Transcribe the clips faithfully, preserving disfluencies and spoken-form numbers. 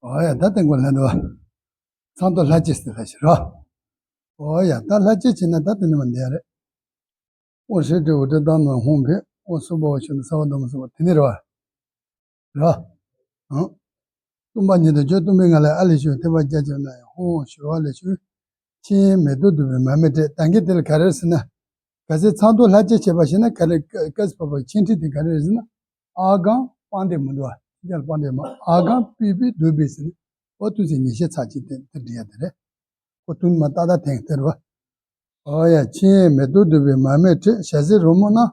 ཨོ་ཡ། ད་དེ་འགོ་ལྷན་དུ་ཚང་དུ་ལྷ་ཅེས་ཏེ་ལྷ་ཞིག་རོ། ཨོ་ཡ། ད་ལྷ་ཅེས་བྱས་ན་ད་དེ་ནི་མ་འདི་ཡ་རེད། ཨོ་ཧྲེ་ཏྲེ་ཨོ་ཏྲེ་ཏང་ནང་ཧོང་བེ་ཨོ་སུ་བ་ཨོ་ཤུ་ན་ས་བ་དོ་མ་སུ་བ་དེ་ནི་རེད་བ། རོ། ཨང་། སྟོང་པ་ཉིད་དུ་བརྗོད་སྟོང་པའི་ངང་ལས་ཨ་ལས་བྱུང་ཐེག་པ་རྒྱ་ཆེར་ན་ཡང་ཧོང་ཞུ་བ་ལས་བྱུང་། ཆེན་མེ་ཏོག་བདུག་པའི་མར་མེ་སྤྲད། ད་གིན་དེ་ལ་ག་རེ་ཟེར་ན། གལ་སྲིད་ཚང་དུ་ལྷ་ཅེས་བྱས་པ་ཞིག་ན་ག་རེ་ཀ་སི་ཕ་པ་ཆེན་ཁྲི་དེ་ག་རེ་རེད་ཟེར་ན། ཨ་གང་སྤང་དེ་མི་འདུག་ཨ། ཅི་ལ་སྤང་དེ་མ་ཨ་གང་པི་པི་བདུག་པི་ཟེར་ན། ཨོ་ཏུ་ཟེར་ཉི་ཤེས་ཚ་གཅིག་དེ་དེ་འདྲི་ཡ་དེ་རེད། ཨོ་ཏུ་མ་ཏག་ཏག་ཐེངས་དེ་རེད་བ། ཨོ་ཡ། ཆེན་མེ་ཏོག་བདུག་པའི་མར་མེ་སྤྲད། ཞལ་ཟས་རོལ་མོ་རྣམས།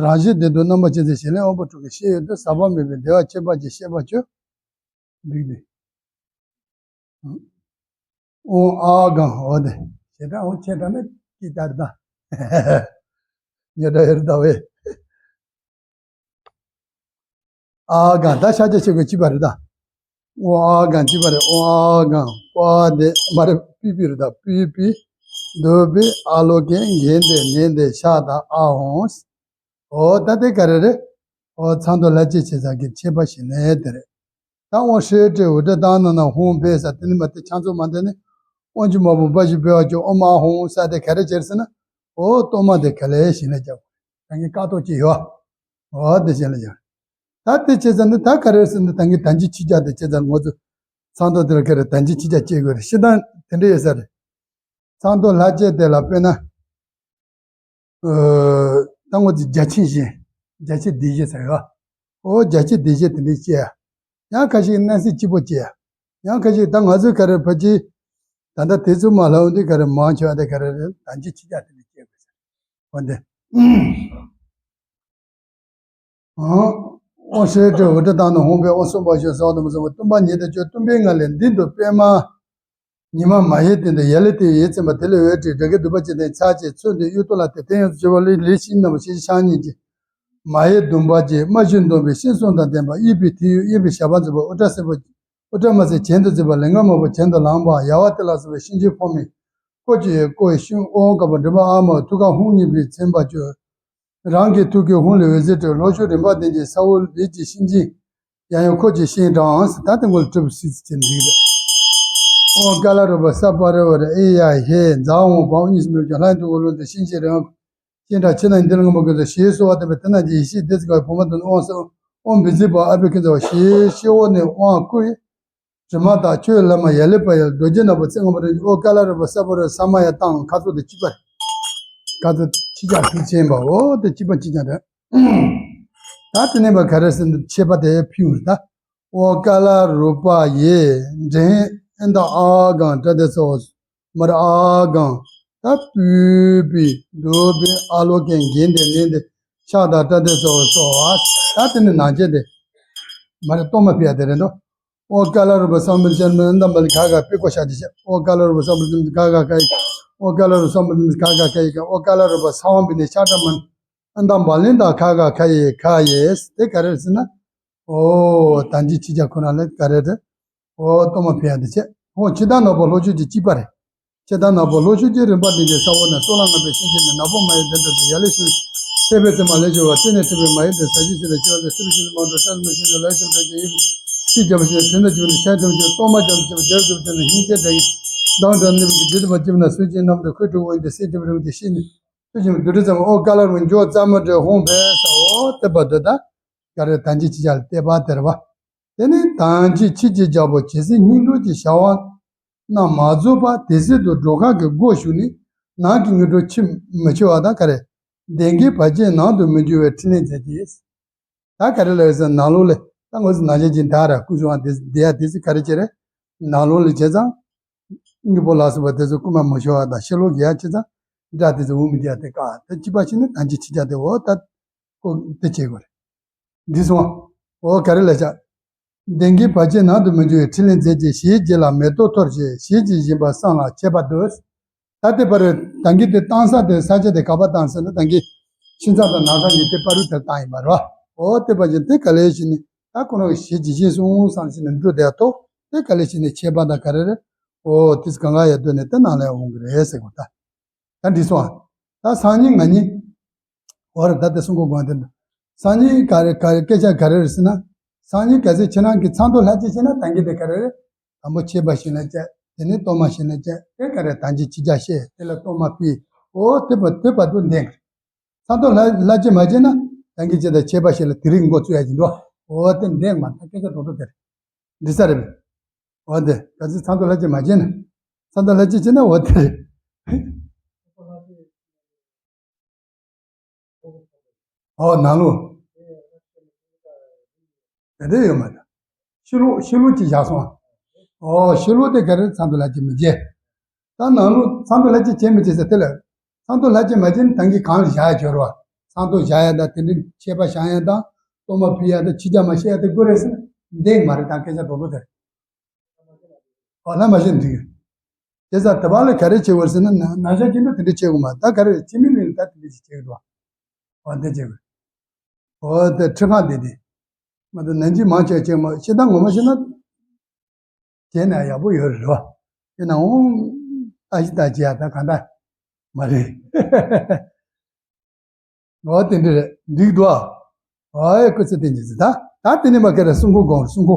རང་བཞིན་ལྡན་དུ་རྣམ་པར་ཅན་མཛད། ཞལ་ལས་དབང་པོ་དྲུག་གི་ཤེས་ཡོན་ཏེ། ཟག་པ་མེད་པའི་བདེ་བ་ཁྱད་པར་ཅན་བཤད་པར་བྱོས། འགྲིག་འདི། ཨོང་ཨ་གང་འོ་དེ། ཞེ་དྲག་འོང་ཆེ་དྲག་ནི་ཅི་ལྟར་ད། ཉེ་དྲག་ཡོད་ད་བས། ཨ་གང་ད་ཤ་ཆ་ཆེ་གོ་ཅི་པ་རེད་ད། ཨོང་ཨ་གང་ཅི་པ་རེད། ཨོང་ཨ་གང་པ་དེ་མ་རེད། པི་པི་རེད་ད། པི་པི་བདུག་པི་ཨ་ལོ་ཀེ་འགན་དེ་ནན་དེ་ཤ་ད་ཨ་འོང་། ཨོ་ད་དེ་ག་རེ་རེད། ཨོ་ཚང་དུ་ལྷ་ཅེས་བྱས་ས་གི་ཆེ་བ་ཞིག་ནས་དེ་རེད། ད་ཨོ་ཧྲེ་ཏྲེ་ཨོ་ཏྲེ་ཏང་ནང་ན་ཧོང་བེ་ས་དེ་ནི་མ་དེ་ཆང་ཚོ་མ་དེ་ནི་ཨོ་ཅི་མ་བུ་པ་ཞིག་བེ་བ་ཅོ་ཨོ་མ་ཧོང་ས་དེ་ག་རེ་བྱེད་ཟེར་ན། ཨོ་གཏོར་མ་དེ་ག་ལེ་ཞིག་ནས་རྒྱབ། ད་ངས་ཀ་ཏོ་ཅི་ཡོད། ཨོ་དེ་བྱས་ལ་རྒྱབ། ད་དེ་བྱས་ས་ནི་ད་ག་རེ་ཟེར་ན་ད་ངས་ད་ཅི་ཆི་རྒྱ་དེ་བྱས་ས་ངོ་ཚོ་ཚང་དུ་དེ་ལ་ག་རེ་ད་ཅི་ཆི་རྒྱ་བྱེད་དགོས་རེད། ཤི་ད་དེ་འདྲ་ཡོད་ས་རེད། ཚང་དུ་ལྷ་ཅེས་དེ་ལ་དཔེར་ན། ད་ངོ་ཚིག་རྒྱ་ཆེན་བཞིན། རྒྱ་ཆེ་སྡེ་བཞི་ཟེར་ཡོད། ཨོ་རྒྱ་ཆེ་སྡེ་བཞི་དེ་འདྲའི་སྐྱེ་ཡ། ཡང་ཁ་ཤས་སྣང་སྲིད་སྐྱིད་པོ་སྐྱེ་ཡ། ཡང་ཁ་ཤས་ད་ང་ཚོའི་ག་རེ་ཕ་གི། ད་ལྟ་དེ་ཚོ་མ་ལྷག་འདི་ག་རེ་མང་ཆེ་བ་དེ་ག་རེ་རེད། ད་ཅི་ཆི་རྒྱ་དེ་འདྲ་སྐྱེ་དགོས་ཟེར། འོ་འདི། ཨོ་ཧྲེ་ཏྲེ་ཨོ་ཏྲེ་ཏང་ནང་ཧོང་བེ་ཨོ་སུ་བ་ཨོ་ཤུ་ན་ས་བ་དོ་མ་སུ་བ། སྟོང་པ་ཉིད་དུ་བརྗོད་སྟོང་པའི་ངང་ལས་མདུན་དུ་པདྨ་ཉི་མ་མ་ཡལ་སྟེང་དུ་ཡ་ལེ་སྟེ་ཡིད་ཚིམ་པ། དེ་ལས་འོད་འཕྲོས་འདྲེ་དཀར་གདུག་པ་ཅན་དང་ཕྱག་བྱས་ཚོན་དེ་གཡུ་ཐོག་ལ་དེ་སྟེང་ཡང་བྱེ་བ་ལས་ལས་ཤིང་རྣམ་པ་ཞལ་ཕྱག་གཉིས་ཀྱིས་མ་ཡལ་ཟླུམ་པ་ཅན། རྨ་བྱའི་འདོམ་པའི་སྤྱན་གསུམ་དང་ལྡན་པ། གཡས་པས་ཐིག་གཡོན་གཡོན་པས་ཞགས་པ་འཛིན་པ། དབུ་སྐྲ་སེར་པོ་དབུ་སྐྲ་དམར་སེར་གྱེན་དུ་འཛིན་པ། ལིང་ག་མང་པོ་གྱེན་དུ་ལངས་པ། ཡ་ཝ་ཏི་ལ་སོགས་པའི་གཤིན་རྗེ་ཕོ་མོས་ཁོ་གཅིག་ཡོད། ཀོ་ཡི་ཤིང་དབང་བསྐུར་བ། མགྲིན་པ་ཨ་མ་ཐུགས་ཀར་ཧཱུྃ་བརྙེས་པས་ཚིམ་པར་གྱུར། རང་གི་ཐུགས་ཀའི་ཧཱུྃ་ལས་འོད་ཟེར་འཕྲོས། ལྷོ་ཕྱོགས་རིམ་པ་བདུན་གྱི་ས་འོག་ལུས་ཀྱི་གཤིན་རྗེ་ཡང་ཡང་ཁོ་གཅིག་ཤིང་དྲངས། ད་དེ་མགོ་ལ་གྲུབ་སྲིད་ཅེས་འདི་རེད། ཨོ་ཀ་ལ་རུ་པ་ས་པ་རི་ཝ་རི་ཨེ་ཡ་ཧེ་ཛ་འོང་བའོ་གཉིས་སུ་མེད་ཀྱང་ལྷའི་ཐུགས་ཀར་ལྷུང་སྟེ་གཤིན་རྗེ་རིམ་པ་ཤིང་དྲངས། ཕྱི་ནང་འདི་ལ་ངོ་མ་ཀུན་ཏུ་ཞེས་གསོལ་བ་བཏབ་པས། དེ་རྣམས་ཀྱིས་ཡེ་ཤེས་བདེ་ཚིག་གི་བུམ་པ་དང་དབང་གསོལ། ཨོཾ་བཛྲ་བྷཱུ་ཨ་བྷི་ཀུན་ཏུ་ཞེས་ཤེས་འོག་ནས་དབང་བསྐུར། དྲི་མ་དག་ཁྱོད་བླ་མ་ཡ་ལེ་པ་ཡི་རྡོ་རྗེ་ནག་པོ་ཚེ་སྔ་མ་རིམ་གྱིས། ཨོ་ཀ་ལ་རུ་པ་ས་པ་རི་ཝ་རི་ས་མ་ཡ་བཏང་། ཁ་ཚོ་དེ་གཅིག་པ་རེད། ཁ་ཚོ་ཆི་ཆ་ཕུལ་ཆེན་པའོ་དེ་གཅིག་པ་གཅིག་རྐྱང་རེད། ད་དེ་ནས་པ་ག་རེ་ཟེར་ན་ཆད་པ་དེ་ཕུལ་བ་རེད་ད། ཨོ་ཀ་ལ་རུ་པ་ཡི་འདྲེན་ཨེ་ད་ཨ་གང་ཏྲ་དེ་སོ་མར་ཨ་གང་ད་པུས་པི་བདུག་པི་ཨ་ལོ་ཀེ་འགན་དེ་ནན་དེ་ཕྱག་དང་ཏྲ་དེ་སོ་སོ་ཨ། ད་དེ་ནི་ནང་བྱེད་དེ་མར་གཏོར་མ་ཕུལ་ཡ་དེ་རེད་འདུག་ཨོ་ཀ་ལ་རུ་པ་སམ་བུ་ཅན་མི་འདམ་པ་ལི་ག་ག་པི་ཀོ་ཤ་དི་ཤ། ཨོ་ཀ་ལ་རུ་པ་སམ་བུ་ཅན་ག་ག་ཀ་ཡི་ཀ། ཨོ་ཀ་ལ་རུ་སམ་བུ་ཅན་ག་ག་ཀ་ཡི་ཀ། ཨོ་ཀ་ལ་རུ་པ་ས་བོན་པི་ནི་ཤ་ཏྲ་མན་འདམ་པ་ལི་ད་ག་ག་ཀ་ཡི་ཀ་ཡེས། དེ་ག་རེ་ཟེར་ན། ཨོ་ད་འཇི་ཆི་ཆ་ཁོ་ན་ལས་ག་རེ་རེད། ཨོ་གཏོར་མ་ཕུལ་ཡ་དི་ཆེ། ཨོ་ཕྱི་དང་ནག་པོ་ལྷོ་ཕྱོགས་ཀྱི་གཅིག་པ་རེད། ཕྱི་དང་ནག་པོ་ལྷོ་ཕྱོགས་ཀྱི་རིམ་པ་འདི་གའི་ས་འོག་ན་སོ་ལ་ང་པའི་ཤིང་ཆེན་ནི་ནག་པོ་མ་ཡི་དེ་འདྲ་དུ་ཡ་ལེ་ཤུ་ཐེ་བེ་ཚེ་མ་ལེ་ཤུ་བ་ཏེ་ནེ་ཐེ་བེ་མ་ཡི་དེ་ས་ཅི་ཤི་ལ་ཤི་བ་དེ་ཤི་བ་ཤི་མ་འགྲོ་ཤ་མ་ཤི་ལ་ཤི་བ་ཡི་ཤི་རྒྱ་བ་ཤི་དེ་འདྲ་ཅི་བ་ནི་ཤ་ཐེ་བ་ཤི་གཏོར་མ་རྒྱ་མ་ཤི་བ་རྒྱ་གི་བ་དེ་ནི་ཧིང་ཆེ་དྲ་ཡི་དང་དྲ་ནི་བ་གི་དེ་དེ་བ་ཅི་བ་ན་སུ་ཅི་ནམ་དུ་ཁོས་གྲུ་བོ་ཡི་དེ་སེ་ཅི་བ་རུ་དེ་ཤི་ནི་སུ་ཅི་བ་དུ་དྲི་ཙམ་ཨོ་ཀ་ལ་རུ་འཇོ་ཙམ་མ་འདྲེ་ཧོང་བེ་ས་འོ་དེ་བ་དེ་ད་ག་རེ་ད་འཇི་ཆི་ཆ་ལ་བལྟས་པ་དེ་རེད་བ། དེ་ནི་ད་ཅི་ཕྱི་ཀྱི་རྒྱལ་པོ་ཇི་སྲིད་སྙིང་གྲོགས་ཀྱི་བྱ་བ་རྣམས་མ་རྫོགས་པ་དེ་སྲིད་དུ་འགྲོ་ཁ་གི་སྒོ་ཞུགས་ནས་ནང་གི་ངན་འགྲོ་ཕྱིར་མི་ཆུ་བ་དང་ག་རེ། གདེང་གི་བར་ཆད་ནང་དུ་མི་འགྱུར་བའི་ཕྲིན་ལས་མཛད་ཀྱིས། ད་ག་རེ་ལ་ཡོད་ཟེར་ནང་ལོགས་ལ་ད་ངོས་སུ་ནང་བཞིན་གྱི་ད་ར་སྐུ་གསུང་བ་དེ་དེ་ཡ་དེ་ཚོ་ག་རེ་བྱེད་རེད། ནང་ལོགས་ལ་བྱས་ཙང་། དངོས་པོ་ལ་སོགས་པ་དེ་ཚོ་རྐུ་མ་མི་ཤོར་བ་དང་ཕྱི་ལོགས་ཀྱི་ཡ་བྱས་ཙང་། དགྲ་དེ་ཚོ་འུ་མི་རྒྱག་དེ་དཀའ་དེ་གཅིག་པ་ཞིག་ནི་ད་ཅི་ཕྱི་རྒྱག་དེ་འོ་ད། ཁོ་དེ་བྱེད་དགོས་རེད། འདི་སོང་། འོ་ག་རེ་ལ་བྱ། གདེང་གི་བར་ཆད་ནང་དུ་མི་འགྱུར་བའི་ཕྲིན་ལས་མཛད་ཅིང་ཞེས་རྗེས་ལ་མེ་ཏོག་འཐོར་ཞེས་ཞེས་ཀྱི་བཞིན་པ་བསམ་ལ་ཁྱད་པར་དུ། ད་ལྟའི་བར་ད་གིན་དེ་བཏང་ས་དེ་ས་ཆ་དེ་ག་པར་བཏང་ཟེར་ན་ད་གིན་ཁྱིམ་ཚང་དང་ནང་ཚང་གཉིས་དེ་བར་དུ་དེར་བཏང་ཡིན་པ་རེད་བ། འོ་དེ་བར་གྱི་དེ་ག་ལེ་ཞིག་ནི་ད་ཁོ་རང་གི་ཞེས་ཀྱི་བཞིན་སོང་བསམ་ཞིག་ནི་འགྲོ་དེ་ཐོག་དེ་ག་ལེ་ཞིག་ནི་ཁྱད་པར་དང་ག་རེ་རེད། འོ་དེ་གང་ག་ཡ་དོན་ནི་དེ་ནང་ལ་ཡ་འོང་གི་རེད་ཟེར་གོ་ད། ད་འདི་སོང་ཨ། ད་སང་ཉིན་ང་གཉིས། འོ་རེད་ད་དེ་གསུང་གོ་དགོངས་དེ་འདྲ། སང་ཉིན་ག་རེ་ག་རེ་སྐད་ཆ་ག་རེ་རེད་ཟེར་ན། སང་ཉིན་གལ་སྲིད་ཁྱེད་རང་གིས་ཚངས་ཐོག་ལྷ་བསྐྱེད་བྱས་ན་ད་གིན་དེ་ག་རེ་རེད། དང་པོ་མཆོད་པ་ཞིག་ལ་བཅད། དེ་ནས་གཏོར་མ་ཞིག་ལ་བཅད། དེ་ག་རེ་ད་གིན་ཕྱི་རྒྱ་བཤད། དེ་ལ་གཏོར་མ་ཕུལ། འོ་དེ་བ་དེ་བར་དུ་འདེང་། ཚངས་ཐོག་ལྷ་ལྷ་བསྐྱེད་མ་བྱས་ན་ད་གིན་ཅི་ད་མཆོད་པ་ཞིག་ལ་དེ་རིང་འགོ་བཙུགས་ཡ་ཅིག་འདུག་འོ་དེ་འདེང་མ་ད་སྐད་ཆ་རྡོག་རྡོག་དེ་རེད། འདི་ས་རེད་པས། འོ་དེ་གལ་སྲིད་ཚངས་ཐོག་ལྷ་བསྐྱེད་མ་བྱས་ན། ཚངས་ཐོག་ལྷ་བསྐྱེད་བྱས་ན་འོ་དེ་རེད། ཨོ་ནང་ལོགས། དེ་འདྲ་ཡོད་མ་རེད། ཕྱི་ལོགས་ཕྱི་ལོགས་ཀྱི་བཞག་སོང་། ཨོ་ཕྱི་ལོགས་དེ་ག་རེ་ཚངས་ཐོག་ལྷ་བསྐྱེད་མི་བྱེད། ད་ནང་ལོགས་ཚངས་ཐོག་ལྷ་བསྐྱེད་བྱེད་མི་བྱེད་ཟེར་དེ་ལ། ཚངས་ཐོག་ལྷ་བསྐྱེད་མ་བྱེད་ན་ད་གིན་གང་ལ་བཞག་ཡ་བྱོས་རོགས། ཚངས་ཐོག་བཞག་ཡ་དང་དེ་འདྲའི་མཆོད་པ་བཞག་ཡ་དང་གཏོར་མ་ཕུལ་ཡ་དང་ཕྱི་རྒྱ་མ་བཤད་ཡ་དེ་དགོས་རེད་ཟེར་ན་འདེང་མ་རེད། ད་སྐད་ཆ་རྡོག་རྡོག་དེ་རེད། ཨོ་ལྷ་མ་བཞེངས་འགྲིག་དེ་ཙང་དེ་བ་ལ་ག་རེ་བྱེད་དགོས་ཟེར་ན་ན་ན་ཤ་ཅན་དུ་དེ་འདྲ་བྱེད་དགོས་མ་ད་ག་རེ་བྱེད་མི་ལུས་ད་དེ་འདྲ་ཞིག་བྱེད་དགོས། ཨོ་དེ་བྱེད་དགོས། ཨོ་དེ་ཁྲི་ཁང་དེ་དེ། མ་ད་ནན་གྱིས་མང་ཆེ་བྱེད་མ་ཤེས་ད་ངོ་མ་ཤེས་ན། བྱས་ན་ཡག་པོ་ཡོད་རེད་རོ། དེ་ན་འོང་ད་ཞིག་ད་བྱེད་ཡ་ད་ག་འདྲ་མ་རེད། འོ་དེ་འདྲ་རེད་འགྲིག་འདུག་ཨ། ཨོ་ཨེ་སྐུ་ཚེ་བརྟན་གྱི་ཟེར་ད། ད་དེ་ནས་མ་ཁེ་རེ་གསུང་གོ་དགོངས་གསུང་གོ།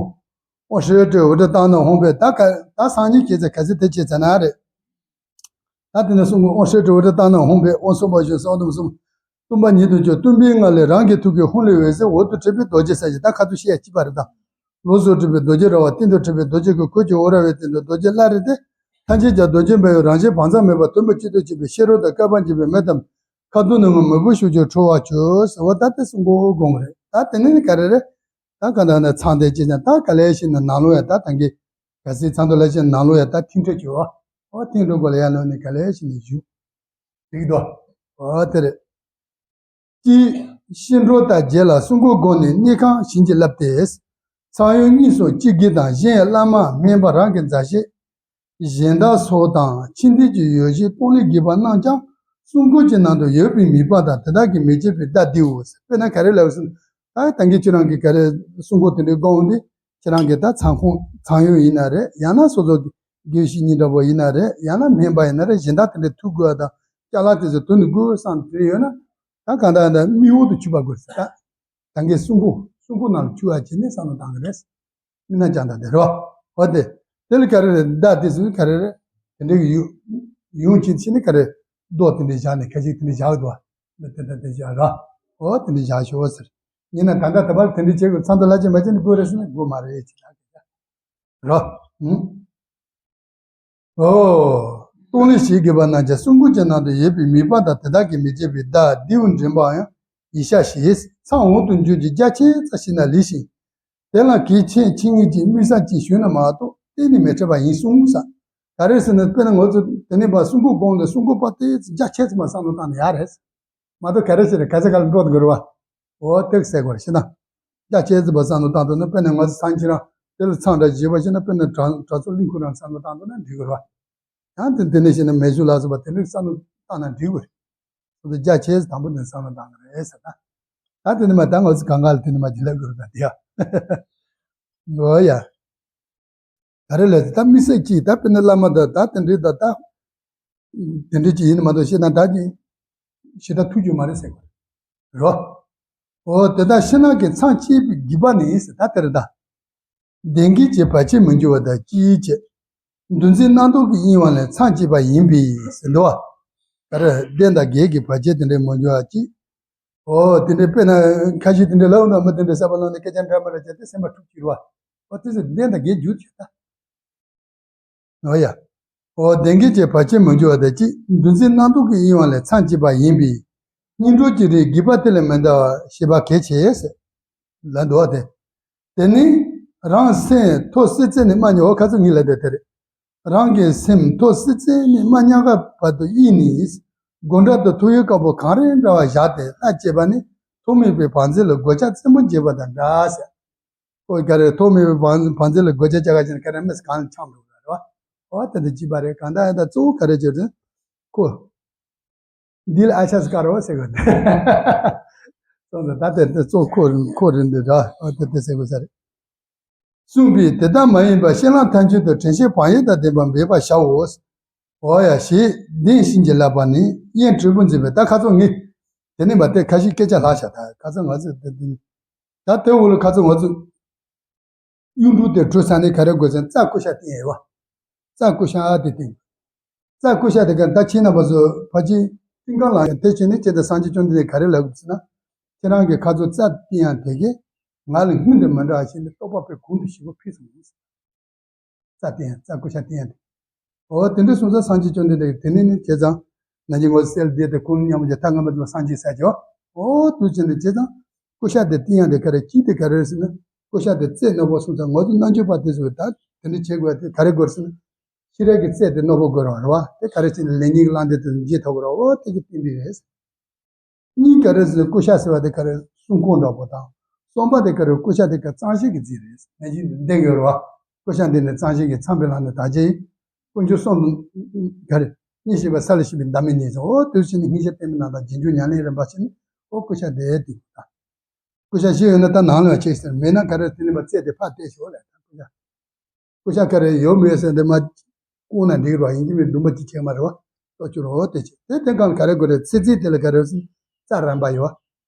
ཨོ་ཧྲེ་ཏྲེ་འུ་ཏྲ་བཏང་ན་ཧོང་པས་ད་ག་ད་སང་ཉིན་ཁྱེད་ཚོ་ག་ཚོད་དེ་བྱེད་ཚ་ན་རེད། ད་དེ་ནས་གསུང་གོ་ཨོ་ཧྲེ་ཏྲེ་འུ་ཏྲ་བཏང་ན་ཧོང་པས་ཨོ་སོ་པ་ཞུ་སོ་དུམ་གསུམ། སྟོན་པ་ཉིད་དུ་གྱུར་སྟོན་པའི་ངང་ལས་རང་གི་ཐུགས་ཀྱི་ཧཱུྃ་ལས་འོད་ཟེར་འོད་དུ་འཕྲོས་པའི་རྡོ་རྗེ་ས་ཞེས་ད་ཁ་ཐུག་བཤད་ཡ་གཅིག་པ་རེད་ད། ལོགས་སུ་གྲུབ་པའི་རྡོ་རྗེ་ར་བ་སྟེང་དུ་གྲུབ་པའི་རྡོ་རྗེ་གི་གོས་ཀྱི་འོད་ར་བའི་སྟེང་དུ་རྡོ་རྗེ་བླ་རེ་སྟེ། ཐམས་ཅད་ཀྱང་རྡོ་རྗེ་འབར་བའི་རང་བཞིན་བག་ཚ་མེད་པ་དོན་པོ་གཅིག་ཏུ་གཅིག་པའི་ཤེས་རབ་དང་བསྐལ་པ་འཇིག་པའི་མེ་ལྟ་བུ། ཁ་དོག་ནི་ངུ་མོད་པོ་ཤུགས་ཀྱིས་ཁྲོ་བར་གྱུར་ཟེར་བ་ད་དེ་གསུང་གོ་དགོངས་རེད། ད་དེ་ནས་ནི་ག་རེ་རེད། ད་ག་ད་ན་ཚང་དེ་ཅི་ཙང་ད་ག་ལས་ཤིག་ན་ནང་ལོགས་ཡ་ད་ད་གི་ག་སྲིད་ཚང་དུ་ལས་ཤིག་ནང་ལོགས་ཡ་ད་ཐིང་ཁྲོ་གྱུར་བ། ཨོ་ཐིང་ཁྲོ་གོ་ལ་ཡ་ལོ་ནི་ག་ལས་ཤིག་ནི་བཞུགས། འགྲིག་དོ། ཨོ་དེ་རེད། ཀྱིས་ཤིང་འབྲོག་དང་རྗེ་ལ་གསུང་གོ་དགོངས་ནས་གནས་ཁང་བྱིན་གྱིས་བརླབས་ཏེ། ཚངས་དབྱངས་གཉིས་སུ་གཅིག་དགེ་དང་གཞན་བླ་མ་སྨན་པ་རང་གི་མཛའ་བཤེས། གཞན་དག་སོགས་དང་ཆོས་འདི་གི་ཡོ་བྱད་སྤོང་ལེགས་དགེ་བ་རྣམས་ཀྱང་གསུང་གོ་གྱི་ནང་དུ་ཡོད་པའི་མིག་དཔེ་དང་དེ་དག་གིས་མི་བརྗེད་པའི་བརྡ་འདིའོ། དཔེར་ན་ག་རེ་ལབ་ཟིན། ད་ད་གིན་ཁྱེད་རང་གིས་ག་རེ་གསུང་གོ་དེ་འདྲའི་དགོངས་འདི་ཁྱེད་རང་གིས་ད་ཚངས་ཁོང་ཚངས་དབྱངས་ཡིན་ན་རེད། ཡང་ན་སོ་སོ་གི་དགེ་བཤེས་གཉེན་འདྲ་པོ་ཡིན་ན་རེད། ཡང་ན་སྨན་པ་ཡིན་ན་རེད། གཞན་དག་དེ་འདྲའི་ཐུགས་དགོས་པ་དང་ཅ་ལག་དེ་ཚོ་དོན་དུ་དགོས་བསམ་དེ་ཡོད་ན། ད་གང་ལྟར་ད་མིག་འོག་ཏུ་ཆུད་པ་དགོས་ཟེར་ད། ད་གིན་གསུང་གོ་གསུང་གོ་ནང་ལ་ཆུད་པ་བྱས་ནས་བསམ་བློ་བཏང་གི་རེད། མི་ན་ཅང་ད་དེ་རོ། འོ་དེ། དེ་ལ་ག་རེ་རེད་ད་དེ་ཚོ་ག་རེ་རེད། དེ་འདྲའི་ཡུ་ཡོང་ཅིག་ཕྱིན་ནས་ག་རེ་རྡོ་དེ་འདྲའི་བཞག་ནས་ཁ་ཤས་དེ་འདྲའི་བཞག་འདུག་བ། འདི་དེ་འདྲ་དེ་བཞག་རོ། འོ་དེ་འདྲའི་བཞག་ཤོག་ཟེར། ཡིན་ན་ད་ལྟ་ད་བར་དེ་འདྲའི་བྱེད་དགོས་ཚང་དུ་ལ་ཅན་མ་ཅན་དགོས་རེད་ཟེར་ན་དགོས་མ་རེད་ཅེས་ལབ་ཀྱི་རོ། ཨུ། ཨོ། སྟོང་ལས་ཞིག་དགེ་བ་རྣམས་ཀྱང་གསུང་གོ་གྱི་ནང་དུ་ཡོད་པའི་མིག་དཔེ་དང་དེ་དག་གིས་མི་བརྗེད་པའི་བརྡ་འདིའུ་འདྲེན་པའང་ཡི་ཤ་ཞེས། མཚམས་འོག་ཏུ་འཇུག་རྒྱུ་རྒྱ་ཆེ་ཙམ་ཞིག་ན་ལེགས་ཤིང་། དེ་ལ་གལ་ཆེན་ཆེ་ངེས་ཀྱི་དམིགས་བསལ་ཅིག་ཞུས་ན་མ་གཏོགས་གཏན་ནས་མི་འཕྲད་པ་ཡིན་གསུངས་ས། ག་རེ་ཟེར་ན་དཔེར་ན་ང་ཚོ་དེ་ནས་པ་གསུང་གོ་དགོངས་ནས་གསུང་གོ་པ་དེ་རྒྱ་ཆེ་ཙམ་མ་བསམ་བློ་བཏང་ན་ཡག་རེད། མ་གཏོགས་ག་རེ་ཟེར་ན་ག་ཚད་ག་ལ་འགྲོ་དགོས་རེད་བ། འོ་དེ་གསལ་གོ་རེད་ཤི་ན། རྒྱ་ཆེ་ཙམ་པ་བསམ་བློ་བཏང་དུས་ན་དཔེར་ན་ང་ཚོ་སང་ཁྱེད་རང་དེ་ལ་མཚམས་འདྲ་བཞེས་པ་ཤི་ན་དཔེར་ན་གྲྭ་གྲྭ་ཚོ་གླིང་ཁུ་རང་བསམ་བློ་བཏང་དུས་ན་འགྲིག་གི་རེད་བ། ཡང་དེ་དེ་ནས་ཤི་ན་མེ་ཤུ་ལ་སོགས་པ་དེ་འདྲ་བསམ་བློ་བཏང་ན་འགྲིག་གི་རེད། སོ་སོ་རྒྱ་ཆེ་ཙམ་དང་པོ་ནས་བསམ་བློ་བཏང་གི་རེད་ཟེར་ན། ད་དེ་ནས་མ་ད་ང་ཚོ་གང་ག་ལ་དེ་ནས་མ་བྱེད་ལབ་དགོས་རེད་ད་དེ་ཡ། འོ་ཡ། ག་རེ་ལས་ད་དམིགས་བསལ་གྱིས་ད་དཔེར་ན་བླ་མ་དང་ད་དེ་འདྲའི་ད་ད། དེ་འདྲའི་ཅིག་ཡིན་ན་མ་གཏོགས་ཤེས་ན་ད་ཅིག་ཞེ་དྲག་ཐུགས་རྒྱུ་མ་རེད་ཟེར་གོ་རོ། འོ་དེ་དག་ཕྱི་ནང་གི་མཚམས་བཅད་པའི་དགེ་བ་ནི་ཟེར་ད་དེ་རེད་ད། ལྡན་གྱི་བྱེད་བར་ཆད་མི་འགྱུར་བ་དང་ཅིའི་ཕྱིར། འདུ་འཛི་རྣམ་རྟོག་གི་གཡེང་བ་ལས་མཚམས་བཅད་པ་ཡིན་པས་ཟེར་འདུག་བ། ག་རེ་ལྡན་དང་བརྒྱད་ཀྱི་བར་ཆད་དེ་འདྲའི་མི་འགྱུར་བ་ཅིག་འོ་དེ་འདྲའི་དཔེར་ན་ཁ་ཤས་དེ་འདྲའི་ལབ་ན་མི་དེ་འདྲའི་ས་པ་ལོང་ནས་སྐད་ཆ་འདྲ་མི་འདྲ་བྱས་ཏེ་སེམས་པ་འཁྲུག་ཅིག་རེད་བ། འོ་དེ་ཚོ་ལྡན་དང་བརྒྱད་འགྱུར་ཅིག་ད། འོ་ཡ། འོ་ལྡན་གྱི་བྱེད་བར་ཆད་མི་འགྱུར་བ་དང་གཅིག་འདུ་འཛི་རྣམ་རྟོག་གི་གཡེང་བ་ལས་མཚམས་བཅད་པ་ཡིན་པས། སྙིང་གྲོགས་ཀྱི་རིགས་དགེ་བ་དེ་ལས་མི་འདའ་བ་ཞེས་པ་གལ་ཆེ་ཟེར། ལ་འདུག་སྟེ། དེ་ནི་རང་སེམས་ཐོག་སྲིད་རྩེ་ནས་མ་ཉོ་བ་ཁ་ཚོ་ངེས་ལ་དེ་དེ་རེད། རང་གི་སེམས་ཐོག་སྲིད་རྩེ་ནས་མ་ཉག་ག་བར་དུ་གཡེང་ནས། སྒོ་འགྲམ་དུ་ཐོ་ཡོག་དཀར་པོ་གངས་རི་འདྲ་བ་བཞག་སྟེ་ལྷ་བསྐྱེད་པ་ནི་ཐོག་མེད་པའི་བང་མཛོད་ལ་སྒོ་ལྕགས་བཙན་པོ་འབྱེད་པ་དང་འདྲ་ཟེར། ཁོ་ག་རེ་ཐོག་མེད་པའི་བང་བང་མཛོད་ལ་སྒོ་ལྕགས་བཅག་ག་ཕྱིན་ན་ག་རེ་མི་སི་གང་ལ་འཆང་འགྲོ་གི་རེད་བ། འོ་ད་འདི་ཅི་པ་རེད་གང་ལྟར་ཡང་ད་གཙོ་བོ་ག་རེ་བྱེད་དུས་ཁོ། འདི་ལ་ཨ་ཆ་སི་ཀ་རོ་ཟེར་གི་རེད། སོང་ཙང་ད་དེ་དེ་གཙོ་ཁོ་ཁོ་རེད་འདི་ར་འོ་དེ་དེ་ཟེར་དགོས་ས་རེད། གསུངས་པས་དེ་ལྟར་མ་ཡིན་པར་ཤེས་ལམ་ཐམས་ཅད་དུ་དྲན་ཤེས་བག་ཡོད་དང་ལྡན་པ་འབད་པར་བྱའོ། འོ་ཡ་ཞེས་གདན་བཞིན་གྱིས་བརླབས་པ་ནི་དབྱེན་དྲུག་པོ་འཛིན་པའི་ད་ཁ་ཚོ་ངེས། དེ་ནས་མ་དེ་ཁ་ཤས་སྐད་ཆ་ལྷག་བཞག་ད་ཁ་ཚོ་ང་ཚོ་དེ་དེ། ད་དེ་འོག་ལ་ཁ་ཚོ་ང་ཚོ་ གཡུ་འབྲུག་དེ་གྲུ་ས་ནས་ག་རེ་དགོས་ཟེར་ན་རྩྭ་ཀུ་ཤ་བསྟན་ཡོད་པ། རྩྭ་ཀུ་ཤ་དེ་བསྟན། རྩྭ་ཀུ་ཤ་དེ་ག་ད་ཁྱེད་རྣམ་པ་ཚོ་ཕ་ཆེན་ཀུན་དགའ་ལ་དེ་བྱས་ནས་ཁྱེད་དང་སངས་རྒྱས་བཅོམ་ལྡན་འདས་ག་རེ་ལབ་དགོས་ཟེར་ན། ཁྱེད་རང་གི་ཁ་ཚོ་རྩྭ་བསྟན་ཡང་དེ་གས་ང་ལ་སྔོན་དུ་མི་འདྲ་བ་ཞིག་ནས་རྟོགས་པ་པའི་གོང་དུ་ཞིག་པོ་ཕུལ་སོང་། རྩྭ་བསྟན་ཡང་རྩྭ་ཀུ་ཤ་བསྟན་ཡང་དེ། འོ་དེ་འདྲ་སོང་ཙང་སངས་རྒྱས་བཅོམ་ལྡན་འདས་ཀྱིས་དེ་ནས་ནི་བྱས་ཙང་ན་ནིང་ངོ་གསལ་བསྡད་དེ་ཁོང་མཉམ་གྱི་ཐ་ང་མ་དུ་སངས་རྒྱས་ས་ཀྱོ། འོ་དུ་ཅན་དུ་བྱས་ཙང་ཀུ་ཤ་དེ་བསྟན་ཡང་དེ་ག་རེ་ཅི་དེ་ག་རེ་ཟེར་ན། ཀུ་ཤ་དེ་རྩེ་རྣོ་པོ་སོང་ཙང་ངོ་དུ་རྣམ་དཔྱོད་པ་དེ་ཚོས་ད་དེ་འདྲ་བྱེད་དགོས་དེ་ག་རེ་དགོས་ཟེར་ན། ཤེས་རབ་ཀྱི་རྩལ་དེ་རྣོ་པོ་དགོས་ར་བ་རེད་བ། དེ་ག་རེ་བྱས་ནས་ལེགས་ཉེས་ཀྱི་བླང་དོར་དེ་འབྱེད་ཐུབ་དགོས་ར། འོ་དེ་གི་རྟེན་འབྲེལ་རེད། གཉིས་ག་རེ་ཟེར་ན་ཀུ་ཤ་ཟེར་བ་དེ་ག་རེ་སྲུང་འཁོར་འདྲ་པོ་དང་། གསུམ་པ་དེ་ག་རེ་ཀུ་ཤ་དེ་ག་གཙང་ཞིང་གི་རྫས་རེད། ནད་གཞི་འདི་འདེགས་ཡོད་རེད་བ། ཀུ་ཤ་འདི་ནི་གཙང་ཞིང་གི་ཚངས་པའི་ལམ་ནས་དག་ཅིང་། དཀོན་མཆོག་གསུམ་ག་རེ་མཉེས་ཤིང་བ་ས་ལ་ཞིག་པའི་འདབ་མའི་གནས་སུ། འོ་དུས་ཕྱིན་ནས་སྙིང་རྗེ་བརྟན་པའི་ནང་དང་རྗེས་འཇུག་ཉམས་ལེན་རིམ་པ་ཕྱིན་ནས་འོ་ཀུ་ཤ་དེ་དེ་དང་། ཀུ་ཤ་ཞིག་ཡོད་ན་ད་ནང་ལ་ཡང་ཆེ་ཟེར་མེད་ན་ག་རེ་དེ་ནི་མ་རྩེ་དེ་ཕར་བལྟས་ཤོག་ལ་ཀུ་ཤ། ཀུ་ཤ་ག་རེ་ཡོད་མེད་ཟེར་འདི་མ་བསྐུངས་ན་འགྲིག་རོགས། ཡིན་གྱི་མེད་འདུན་པ་ཅི་བྱེད་མ་རེད་བ། ལྟོ་ཆུ་རོ་དེ་བྱེད་དེ་དེ་གང་ག་རེ་དགོས་རེད། ཚེ་ཚེ་དེ་ལ་ག་རེ་ཟེར་རྩྭ་རམ་པ་ཡོད་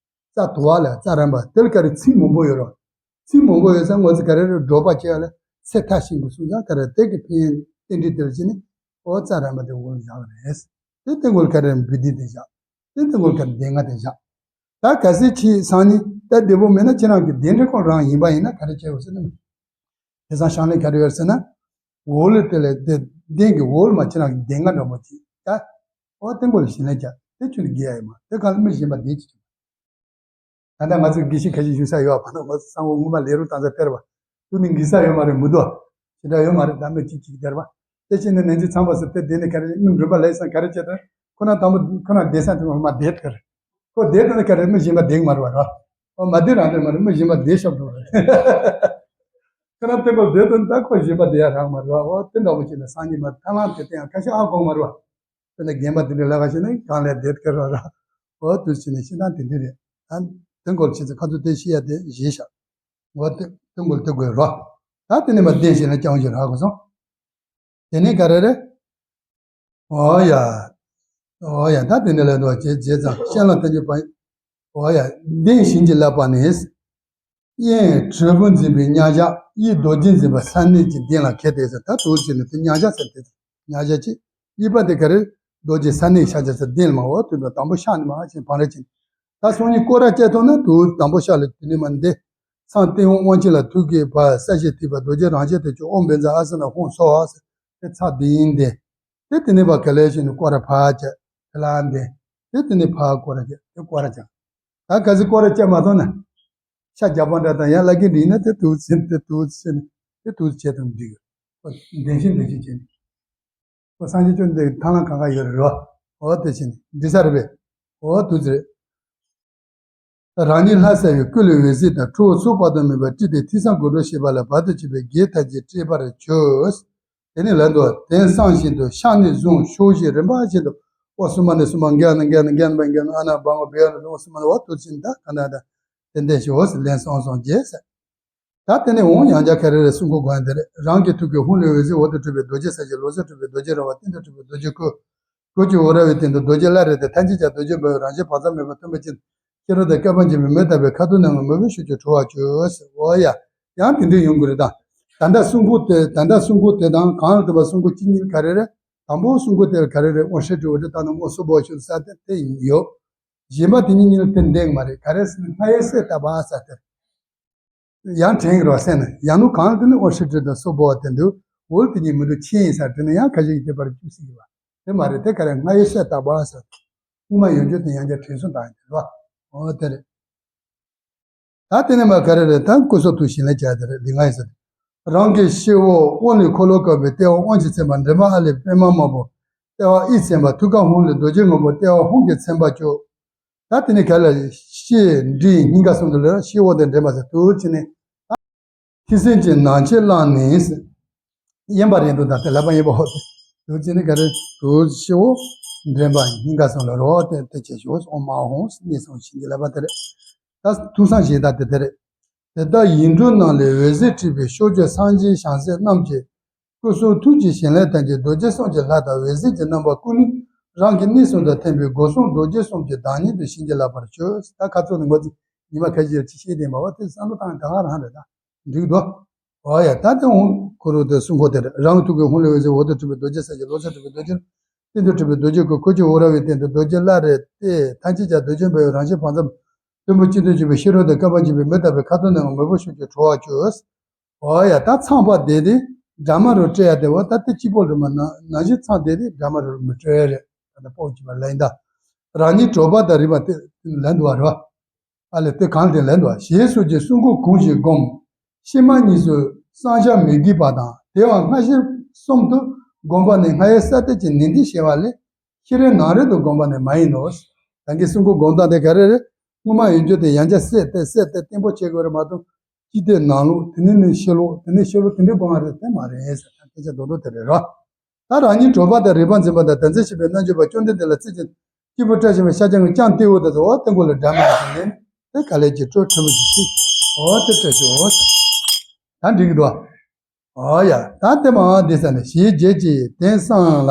བ། རྩྭ་དུ་བ་ལ་རྩྭ་རམ་པ་དེ་ལ་ག་རེ་ཚིགས་མང་པོ་ཡོད་རོགས། ཚིགས་མང་པོ་ཡོད་ས་ངོ་ཚེ་ག་རེ་རེ་སྒྲོག་པ་བྱས་ལ་ཚེ་ཐག་ཤིང་གི་སུ་ཟ་ག་རེ་དེ་གི་ཕན་རྟེན་འབྲེལ་དེ་ལ་བྱས་ནས་འོ་རྩྭ་རམ་པ་དེ་འོ་བཞག་རེད། དེ་དེ་འགོལ་ག་རེ་འབུལ་དེ་དེ་བཞག་དེ་དེ་འགོལ་ག་རེ་སྡེ་ལྔ་དེ་བཞག་ད་གལ་སྲིད་ཁྱེད་སང་ཉིན་ད་བདེ་པོ་མེད་ན་ཁྱེད་རང་གི་བདེ་འབྲས་ཁོ་རང་ཡིན་པ་ཡིན་ན་ག་རེ་བྱས་འོ་ཟེར་ན། དེང་སང་ཤང་ལས་ག་རེ་ཡོད་ཟེར་ན། འོག་ལས་དེ་ལས་དེ་གདན་གྱི་འོག་ལ་མ་ཁྱེད་རང་གི་སྡེ་ལྔ་འདྲ་མོ་ཅིག་ད། འོ་དེ་འགོ་ལ་ཞིང་ལས་རྒྱག་དེ་ཁྱོད་ཀྱི་དགེ་ཡ་ཡོད་མ་དེ་གང་ལ་མི་གཞན་པ་བདེ་ཅིག་ད་ལྟ་ང་ཚོ་དགེ་བཤེས་ཁ་ཤས་བཞུགས་ས་ཡོད་པ་ན་ང་ཚོ་གསང་བ་དངོས་མ་ལས་རུ་བཏང་ས་དེར་བ། དུ་ནི་འགི་ས་ཡོད་མ་རེད་མི་འདུག་ཞེ་དྲག་ཡོད་མ་རེད། ད་མི་གཅིག་གཅིག་དེར་བ། དེ་ཕྱིན་ནས་ནན་ཅི་ཚང་པ་སུ་དེ་བདེ་ནི་ག་རེ་མི་འགྲུབ་པ་ལས་སང་ག་རེ་བྱེད་དོན་ཁོ་ན་དང་པོ་ཁོ་ན་བདེ་ས་དེ་མ་བདེ་དེར། ཁོ་བསྡད་དེ་ནི་ག་རེ་མི་གཞན་པ་བསྡད་མ་རེད་བ། ཨོ་མ་བསྡད་རང་བསྡད་མ་རེད། མི་གཞན་པ་བསྡད་ཤོག་འགྲོ་རེད། ཁོ་རང་དེ་འགོ་བསྡད་དོན་ད་ཁོ་གཞན་པ་བསྡད་ཡ་རག་མ་རེད་བ། ཨོ་དེ་འདྲ་བོ་བྱས་ནས་སང་ཉིན་མ་ཐ་ལང་དེ་དེ་ཡང་ཁ་ཤས་ཨ་གོང་མ་རེད་བ། དེ་ནས་རྒན་པ་དེ་འདྲའི་ལས་ཀ་བྱས་ནས་གང་ལས་བསྡད་ཁ་ར་ར། ཨོ་དུས་ཕྱིན་ནས་ཤི་ན་དེ་འདྲ་རེད། ད་དེ་འགོ་བྱས་ཚེ་ཁ་ཚོ་དེ་ཤི་ཡ་དེ་བཞེས་ཤག་ཨོ་དེ་དེ་འགོ་དེ་དགོས་རོ། ད་དེ་ནས་མ་བསྡད་བྱས་ན་ཀྱང་ཞིག་རག་གོ་སོང་། དེ་ནས་ག་རེ་རེད། ཨོ་ཡ། ཨོ་ཡ་ད་དེ་འདྲ་ལས་དོ་བྱེད་བྱེད་ཙང་ཤན་ལ་ཐོན་རྒྱུ་པ། ཨོ་ཡ། གདན་བྱིན་གྱིས་བརླབས་པ་ནི། དབྱེན་དྲིལ་བུ་འཛིན་པའི་མཉམ་བཞག་དབྱེན་རྡོ་རྗེ་འཛིན་པ་ས་གནས་ཀྱི་གདན་ལ་ཁེལ་ཏེ་ཟེར་ད་དུ་བྱས་ནས་དེ་མཉམ་བཞག་ཟེར་ཏེ། མཉམ་བཞག་ཅིག་གཉིས་པ་དེ་ག་རེ། རྡོ་རྗེ་ས་གནས་ཤར་བྱ་ཟེར་གདན་ལ་མ་འོ་དུས་དང་དང་པོ་ཤར་ནས་མ་ཕྱིན་བང་རེ་ཕྱིན། ད་སང་ཉིན་སྐོར་ར་བཅད་ཐོག་ན་དུ་དང་པོ་ཤར་ལ་དུས་ནས་མ་འདི། མཚན་ཏིང་འོག་དབང་ཆེན་ལ་ཐུགས་ཀྱི་བར་ས་གཞི་ཐིགས་པ་རྡོ་རྗེ་རང་བཞིན་དུ་གྱུར་ཨོཾ་བཛྲ་ཨ་ས་ན་ཧཱུྃ་སྭཱ་ཧཱ་ཟེར་དེ་ཚར་དེ་ཡིན་ཏེ། དེ་དེ་ནས་བ་ག་ལས་ཤིག་ནི་སྐོར་ར་ཕར་བཅད་དེ་ལ་འདི། དེ་དེ་ནས་ཕར་སྐོར་ར་བཅད་དེ་སྐོར་ར་བཅད། ད་ག་ཚོད་སྐོར་ར་བཅད་མ་ཐོག་ན། ཤ་རྒྱག་པ་འདྲ་དང་ཡང་བླ་གི་འདྲིས་ན་དེ་དུ་ཚེ་དེ་དུ་ཚེ་ནི་དེ་དུ་ཚེ་དང་འདྲིས་གི། བདེན་ཞིང་བདེན་ཞིང་བྱས་ནས། ཁོ་སངས་རྒྱས་བཅོམ་ལྡན་འདས་ཐང་ལ་གང་ག་ཡོད་རེད་རོ། འོ་དེ་བྱས་ནས་འདི་ས་རེད་པས། འོ་དུ་ཚེ་རེད། རང་ཉིད་ལྷ་ས་བའི་སྐུ་ལས་འོད་ཟེར་དང་ཁྲོ་བོ་ཚོགས་དཔག་ཏུ་མེད་པ་སྤྲིན་དེ་ཐོས་བསམ་སྒོམ་སྒྲུབ་བྱེད་པ་ལ་བར་དུ་གཅིག་པའི་དགེ་ཐམས་ཅད་སྤྲས་པར་གྱུར། དེ་ནས་ལན་དུ་དེང་སང་བཞིན་དུ་ཤ་ནི་བཟུང་ཕྱོགས་བཞིར་རིམ་པ་བཞིན་དུ་འོ་སུ་མ་ནི་སུ་མ་འགལ་ན་འགལ་ན་འགལ་ན་འགལ་ན་ཨ་ན་བང་བ་བེ་ཨ་ན་འོ་སུ་མ་ནི་འོ་དུ་ཕྱིན་ད་ག་ན་ད་དེ་འདྲ་ཞིག་འོ་ཟེར་ལན་སོང་སོང་རྗེས་ཟེར། ད་དེ་ནས་འོང་ཡང་བསྐྱར་ག་རེ་རེ་གསུང་གོ་དགོས་ཡང་དེ་རེད། རང་གི་ཐུགས་ཀའི་ཧཱུྃ་ལས་འོད་ཟེར་འོད་དུ་འཕྲོས་པའི་རྡོ་རྗེ་ས་གཞི་ལོགས་སུ་འཕྲོས་པའི་རྡོ་རྗེ་ར་བ་སྟེང་དུ་འཕྲོས་པའི་རྡོ་རྗེ་སྐུ། གོས་ཀྱི་འོད་ར་བའི་སྟེང་དུ་རྡོ་རྗེ་བླ་རེ་སྟེ་ཐམས་ཅད་ཀྱང་རྡོ་རྗེ་འབར་བའི་རང་བཞིན་བག་ཚ་མེད་པ་མཐོན་པོ་ཅན། ཤེས་རབ་དང་སྐལ་པ་འབྱེད་པའི་མེ་ལྟ་བུའི་ཁ་དོག་ནང་ལ་མོས་པའི་ཤུགས་ཀྱིས་གྲོལ་བར་གྱུར་ཟེར། འོ་ཡ། ཡང་དེ་འདྲའི་ཡོང་གི་རེད་ད། ད་ལྟ་གསུང་གོ་དེ་ད་ལྟ་གསུང་གོ་དེ་དང་གང་ལ་ཐུག་པ་གསུང་གོ་གཅིག་གཉིས་ག་རེ་རེད། དང་པོ་གསུང་གོ་དེ་ལ་ག་རེ་རེད། འོ་ཧྲི་ཀྲི་འོ་ཏྲི་ད་ན་མོ་སུ་བོ་ཤུ་ས་དེ་དེ་ཡོད། གཞན་པ་དེ་གཉིས་གཉིས་ལ་དེ་འདེང་མ་རེད། ག་རེ་ཟེར་ན་སྔགས་ཡིག་གསལ་བཏབ་པ་ས་དེ། ཡང་དྲན་གི་རོ་སེ་ན་ཡང་ནུ་གང་དེ་ནི་འོ་ཧྲི་ཀྲི་དང་སོ་བོ་བ་དེ་འདུག་འོ་དེ་གཉིས་མི་འདུག་ཆེ་ཡིན་ས་དྲན་ན་ཡང་ཁ་ཤས་ཀྱི་དེ་པར་བཅུག་སྲིད་ཀྱི་བ། དེ་མ་རེད། དེ་ག་རེ་སྔགས་ཡིག་གསལ་བཏབ་པ་ས། སྔོན་མ་ཡོད་རྒྱུ་དེ་ཡང་བསྐྱར་དྲན་གསོ་བཏང་ཡོད་རེད་བ། འོ་དེ་རེད། ད་དེ་ནས་མ་ག་རེ་རེད། ད་སྐུ་གསུང་ཐུགས་ཞིང་ལས་བྱ་དེ་རེད། ལུས་ངག་ཡིད་གསུམ་དེ། རང་གི་སྤྱི་བོ་དབང་ལུས་འཁོར་ལོ་བཀབ་པའི་ལྟེ་བ་དབང་ཕྱུག་མཚན་མ་འདྲེན་པ་ཨ་ལས་པདྨ་དམར་པོ། ལྟེ་བ་དབུས་མཚན་མ་ཐུགས་ཀ་ཧཱུྃ་ལས་རྡོ་རྗེ་སྔོན་པོ་ལྟེ་བ་ཧཱུྃ་གི་མཚན་པ་བཅུ། ད་དེ་ནས་ག་ལ་ཤེས་འདྲིས་སྙིང་ག་གསུམ་དུ་ལ་སྤྱི་བོ་དེ་འདྲེན་པ་ཟེར་དུ་ཕྱི་ནས། ཐིག་སེན་གྱི་ནང་ཆེན་བླངས་ནས། གཡན་པ་རེད་འདུག་ད་དེ་ལབ་པ་གཡན་པ་ཧོ་དེ། དུ་ཕྱི་ནས་ག་རེ་དུ་སྤྱི་བོ་འདྲེན་པ་སྙིང་ག་གསུམ་ལ་རོ་དེ་དེ་བྱེད་ཤོག་ཨོཾ་ཨཱཿཧཱུྃ་གནས་གསུམ་བྱིན་གྱིས་བརླབས་པ་དེ་རེད། ད་ཐུགས་བསམ་བཞེས་ད་དེ་དེ་རེད། དེ་ལྟར་ཡིག་འབྲུ་རྣམས་ལས་འོད་ཟེར་འཕྲོས་པའི་ཕྱོགས་བཅུའི་སངས་རྒྱས་བྱང་སེམས་རྣམས་ཀྱི་སྐུ་གསུང་ཐུགས་ཀྱི་བྱིན་རླབས་དང་བཅས་རྡོ་རྗེ་གསུམ་གྱི་ལྷ་དང་འོད་ཟེར་གྱི་རྣམ་པ་ཀུན་ནས་རང་གི་གནས་གསུམ་དུ་ཐིམ་པས་སྒོ་གསུམ་རྡོ་རྗེ་གསུམ་གྱི་བདག་ཉིད་དུ་བྱིན་གྱིས་བརླབ་པར་ཤོག་ད་ཁ་ཚོན་ནི་ངོ་ཚིག་ཉི་མ་ཁ་ཤས་ཅིག་བཤད་བསྡད་པ་བ་དེ་བསམ་བློ་བཏང་ད་ག་རང་རེད། ད་འགྲིག་འདུག་ཨོ་ཡ། ད་དེ་འོང་ཁོ་རུ་དེ་གསུང་གོ་དེ་རེད། རང་ཐུགས་ཀྱི་ཧཱུྃ་ལས་འོད་ཟེར་འོད་དུ་འཁྲུངས་པའི་རྡོ་རྗེ་སེམས་ཀྱི་ལོ་ཙཱ་འཁྲུངས་པའི་རྡོ་རྗེ། སྟེང་དུ་འཁྲུངས་པའི་རྡོ་རྗེ་སྐུ། ཁུ་བྱུག་ཨུ་ར་བའི་སྟེང་དུ་རྡོ་རྗེ་བླ་རེ་ཏེ། ཐམས་ཅད་ཀྱང་རྡོ་རྗེ་འབར་བའི་རང་བཞིན་བར་མཚམས། གཏུམ་པོ་གཅིག་ཏུ་བྱུགས་པའི་ཤེས་རབ་དང་། བསྐལ་པ་འཇིག་པའི་མེ་ལྟ་བུའི། ཁ་དོག་ནག་མོ་མེ་བོ་ཤུགས་ཀྱིས་འཕྲོ་བར་གྱུར། ཨོ་ཡ། ད་ཚངས་པ་དེ་དེ་འདྲ་མ་རུ་སྤྲད་ཡ་དེ་བ། ད་དེ་གཅིག་པོ་རེད་མ། ནང་བཞིན་ཚངས་དེ་དེ་འདྲ་མ་རུ་མི་སྤྲད་རེད། ད་ལྟ་པོ་གཅིག་པ་ལན་ད། རང་ཉིད་གྲོགས་པ་དང་རིགས་པ་དེ་ལན་དུ་བ་རེད་བ། ཨ་ལས་དེ་གང་དེ་ལན་དུ་བ། ཞེས་སོགས་ཀྱི་གསུང་གོ་གོང་བཞིན་བསྒོམ། ཕྱི་མ་གཉིས་སུ་བསམ་བྱར་མི་བགྱིད་པ་དང་། དེ་བ་སྔ་ཕྱི་གསུམ་དུ་བསྒོམ་པ་ནི་སྔ་ཡི་ས་བརྟན་གྱི་ནན་ཏན་ཞེས་པ་ལས། ཤི་རན་ནང་རན་དུ་བསྒོམ་པ་ནི་མ་ཡིན་ནོ། ད་གིན་གསུང་གོ་བསྒོམ་སྟངས་དེ་ག་རེ་རེད། སྔོན་མ་ཡོན་ཆབ་དེ་ཡང་བསྐྱར་བསྲེས་ཏེ་བསྲེས་ཏེ་བརྟན་པོ་བྱེད་དགོས་རེད་མ་གཏོགས། ཅི་སྟེ་ནང་ལོགས་དེ་ནས་ནི་ཕྱི་ལོགས་དེ་ནས་ཕྱི་ལོགས་དེ་འདྲའི་སྒོ་ང་རེད་དེ་མ་རེད་ཟེར། ད་སྐད་ཆ་རྡོག་རྡོག་དེ་རེད་རོ། ད་རང་ཉིད་གྲོགས་པ་དང་རིགས་པ་འཛིན་པ་དང་དམ་ཚིག་ཆེན་པོའི་རྣལ་འབྱོར་པ། བཅོམ་ལྡན་འདས་ལ་བརྩེ་ཞིང་སྐྱིད་པོ་བཀྲ་ཤིས་པའི་ཤཱཀྱ་ངས་ཀྱང་ཏེའུ་དང་ཟེར། འོ་དེ་མགོ་ལ་འདྲ་མ་ཡིན་ནས་དེ་ག་ལས་ཀྱི་སྤྲོ་ཁྲོ་མོ་ཞིག་ཅིག་འོ་དེ་སྤྲོ་ཞིག་འོ་ད་འགྲིག་གི་འདུག་བ། ཨ་ཡ། ད་དེ་མ་འདི་ས་ནས་ཞེས་བརྗོད་ཅིང་དེང་སང་ལ་